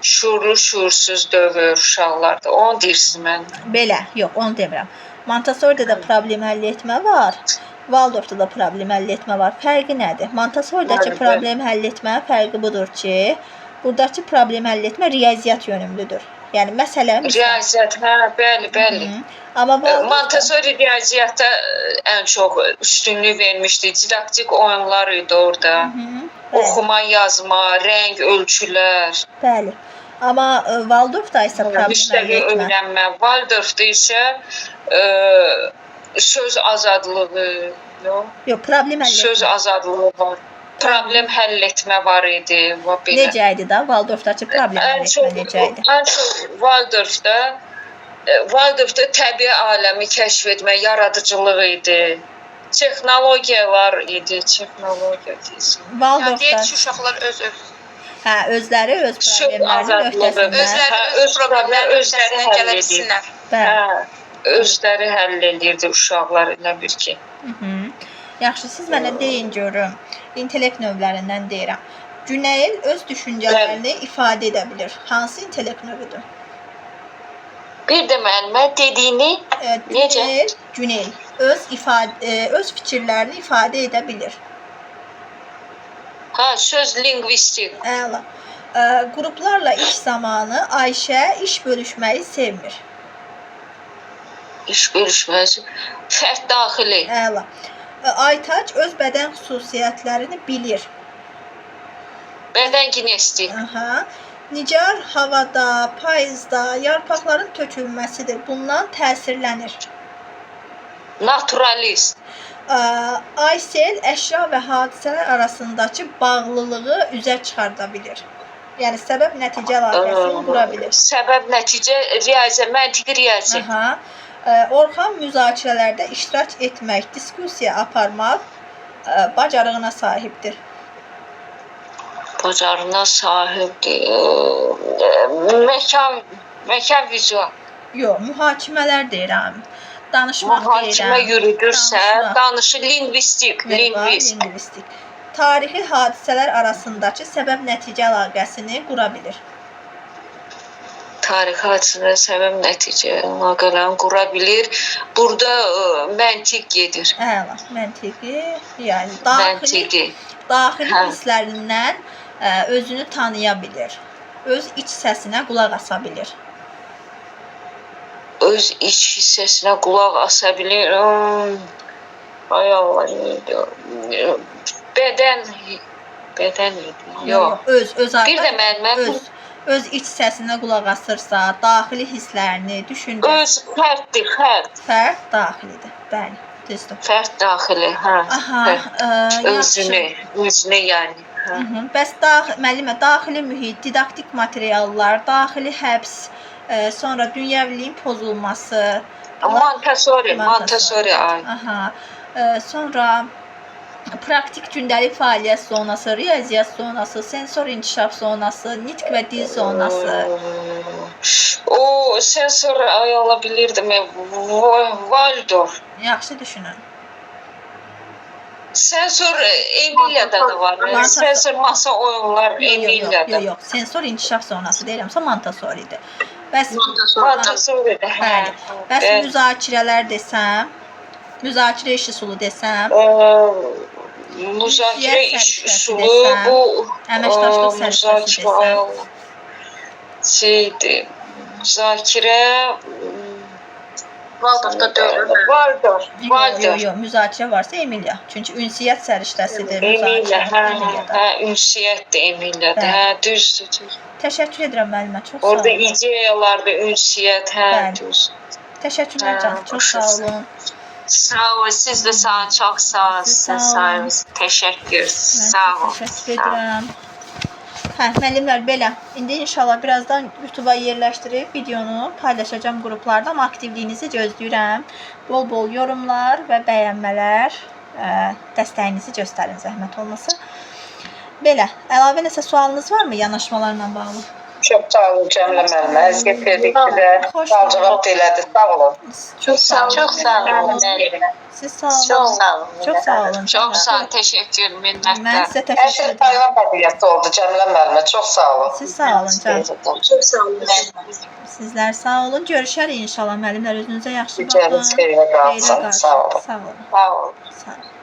şuurlu, şuursuz dövr uşaqlarda. Onu deyirsiniz mən. Belə, yox, onu demirəm. Montessori'də də problem həll etmə var. Waldorfda da problem həll etmə var. Fərqi nədir? Montessori'dəki problem həll etmə fərqi budur ki, buradakı problem həll etmə riyaziyyat yönümlüdür. Yəni məsələ riyaziyyat, hə, bəli, bəli. Amma Montessori riyaziyyata ən çox üstünlük vermişdi. Didaktik oyunlar idi orada. Oxuma, yazma, rəng, ölçülər. Bəli. Amma Waldorfda isə problem həll Müstəqil etmə. öyrənmə. Waldorfda isə söz azadlığı, yox? Yox, problem həll Söz etmə. azadlığı var. Problem həll etmə var idi, və belə. Necə idi da Waldorfdakı problem həll etmə necə idi? Ən çox Waldorfda təbii aləmi kəşf etmə, yaradıcılıq idi. Texnologiyalar idi, texnologiya deyilsin. Waldorfda Yəni deyir ki, uşaqlar öz hə, özləri öz problemlərinin öhdəsindən özləri öz problemlərinin öhdəsindən gələ bilsinlər. Bəli. Hə, özləri həll eləyirdi uşaqlar elə bil ki. Yaxşı, siz mənə deyin görüm. İntellekt növlərindən deyirəm. Günel öz düşüncələrini ifadə edə bilir. Hansı intellekt növüdür? Bir də müəllimə dediyini necə? Günel öz fikirlərini ifadə edə bilir. Hə, söz lingvistik. Əla. Qruplarla iş zamanı Ayşə iş bölüşməyi sevmir. İş bölüşməsi fərd daxili. Əla. Aytac öz bədən xüsusiyyətlərini bilir. Bədən gimnastik. Aha. Nigar havada, payızda yarpaqların tökülməsidir. Bundan təsirlənir. Naturalist. Aysel əşya və hadisələr arasındakı bağlılığı üzə çıxarda bilir. Yəni səbəb nəticə əlaqəsini qura bilir. Səbəb nəticə riyazi, məntiqi riyazi. Aha. Orxan müzakirələrdə iştirak etmək, diskussiya aparmaq bacarığına sahibdir. Bacarığına sahibdir. Məkan vizual. Yox, mühakimələr deyirəm. Danışmaq Mühakimə deyirəm. yürüdürsə, Danışmaq. danışır lingvistik, Verbal lingvist. lingvistik. Tarixi hadisələr arasındakı səbəb-nəticə əlaqəsini qura bilir. Tarixi hadisələr səbəb nəticə əlaqələrini qura bilir. Burada məntiq gedir. Əla, məntiqi, yəni daxili Məntiqi. daxili Hə. hisslərindən özünü tanıya bilir. Öz iç səsinə qulaq asa bilir. Öz iç hissəsinə qulaq asa bilir. Ay Allah, nə idi o? Bədən bədən idi. Yox. Öz Bir də mən öz iç səsinə qulaq asırsa, daxili hisslərini, düşüncəsini öz fərddir, fərd. fərd daxilidir. Bəli, düzdür. Fərd daxili, hə. Aha, fərd. yaxşı. Özünü yəni. Hə. Hı -hı. Bəs müəllimə daxili mühit, didaktik materiallar, daxili həbs, sonra dünyəviliyin pozulması. Montessori, Montessori ay. Aha. Sonra praktik gündəlik fəaliyyət zonası, riyaziyyat zonası, sensor inkişaf zonası, nitq və dil zonası. O sensor ay ola bilirdimi? Waldorf. Yaxşı düşünün. Sensor Emilia'da da var. Montessori. Sensor masa oyunlar Yox, yox, yox, Emilia'da. yox, yox. Sensor inkişaf zonası deyirəmsə Montessori'dir. Bəs Montessori'də. Hə. Bəli. Bəs Bəli. müzakirələr desəm, müzakirə iş üsulu desəm, Müzakirə Ünsiyyət iş səriştəsi üsulu desəm, bu əməkdaşlıq səriştəsi müzakirə desəm. ay Allah. Şeydir. Müzakirə Waldorfda deyil. Waldorf, Yox, yox, Waldorf. yox, müzakirə varsa Emilia. Çünki ünsiyyət səriştəsidir Emilia, müzakirə. hə, Emilia'da. hə, ünsiyyətdir Emilia'da. Bəli. Hə, düzdür, düzdür. Təşəkkür edirəm müəllimə, çox sağ Orada olun. ideyalardır, ünsiyyət, hə, Bəli. düzdür. Təşəkkürlər Hə, can, çox sağ başa olun. Sağ ol, siz də sağ olun, çox sağ olun, Siz sizə sağ sağ olun. olun. Təşəkkür, Mən sağ olun. təşəkkür Sağ olun. edirəm. Hə, müəllimlər belə. İndi inşallah birazdan YouTube-a yerləşdirib videonu paylaşacağam qruplarda, amma aktivliyinizi gözləyirəm. Bol-bol yorumlar və bəyənmələr, dəstəyinizi göstərin zəhmət olmasa. Belə, əlavə nəsə sualınız varmı yanaşmalarla bağlı? Çox sağ olun Cəmilə müəllimə. Əziyyət verdik sizə. Xoş Sual cavab da elədi. Sağ olun. Çox sağ olun. Çox sağ olun müəllimə. Siz sağ olun. Çox sağ olun. Çox sağ olun. Çox sağ olun, təşəkkür, Mən minnətdar. sizə təşəkkür Əsl edirəm. bayram hədiyyəsi oldu Cəmilə müəllimə. Çox sağ olun. Siz sağ olun can. Çox sağ olun müəllimə. Sizlər sağ olun. Görüşərik inşallah müəllimlər. Özünüzə yaxşı Gecəniz baxın. xeyrə qalsın. Xeyrə Sağ olun. Sağ olun. Sağ olun. Sağ olun.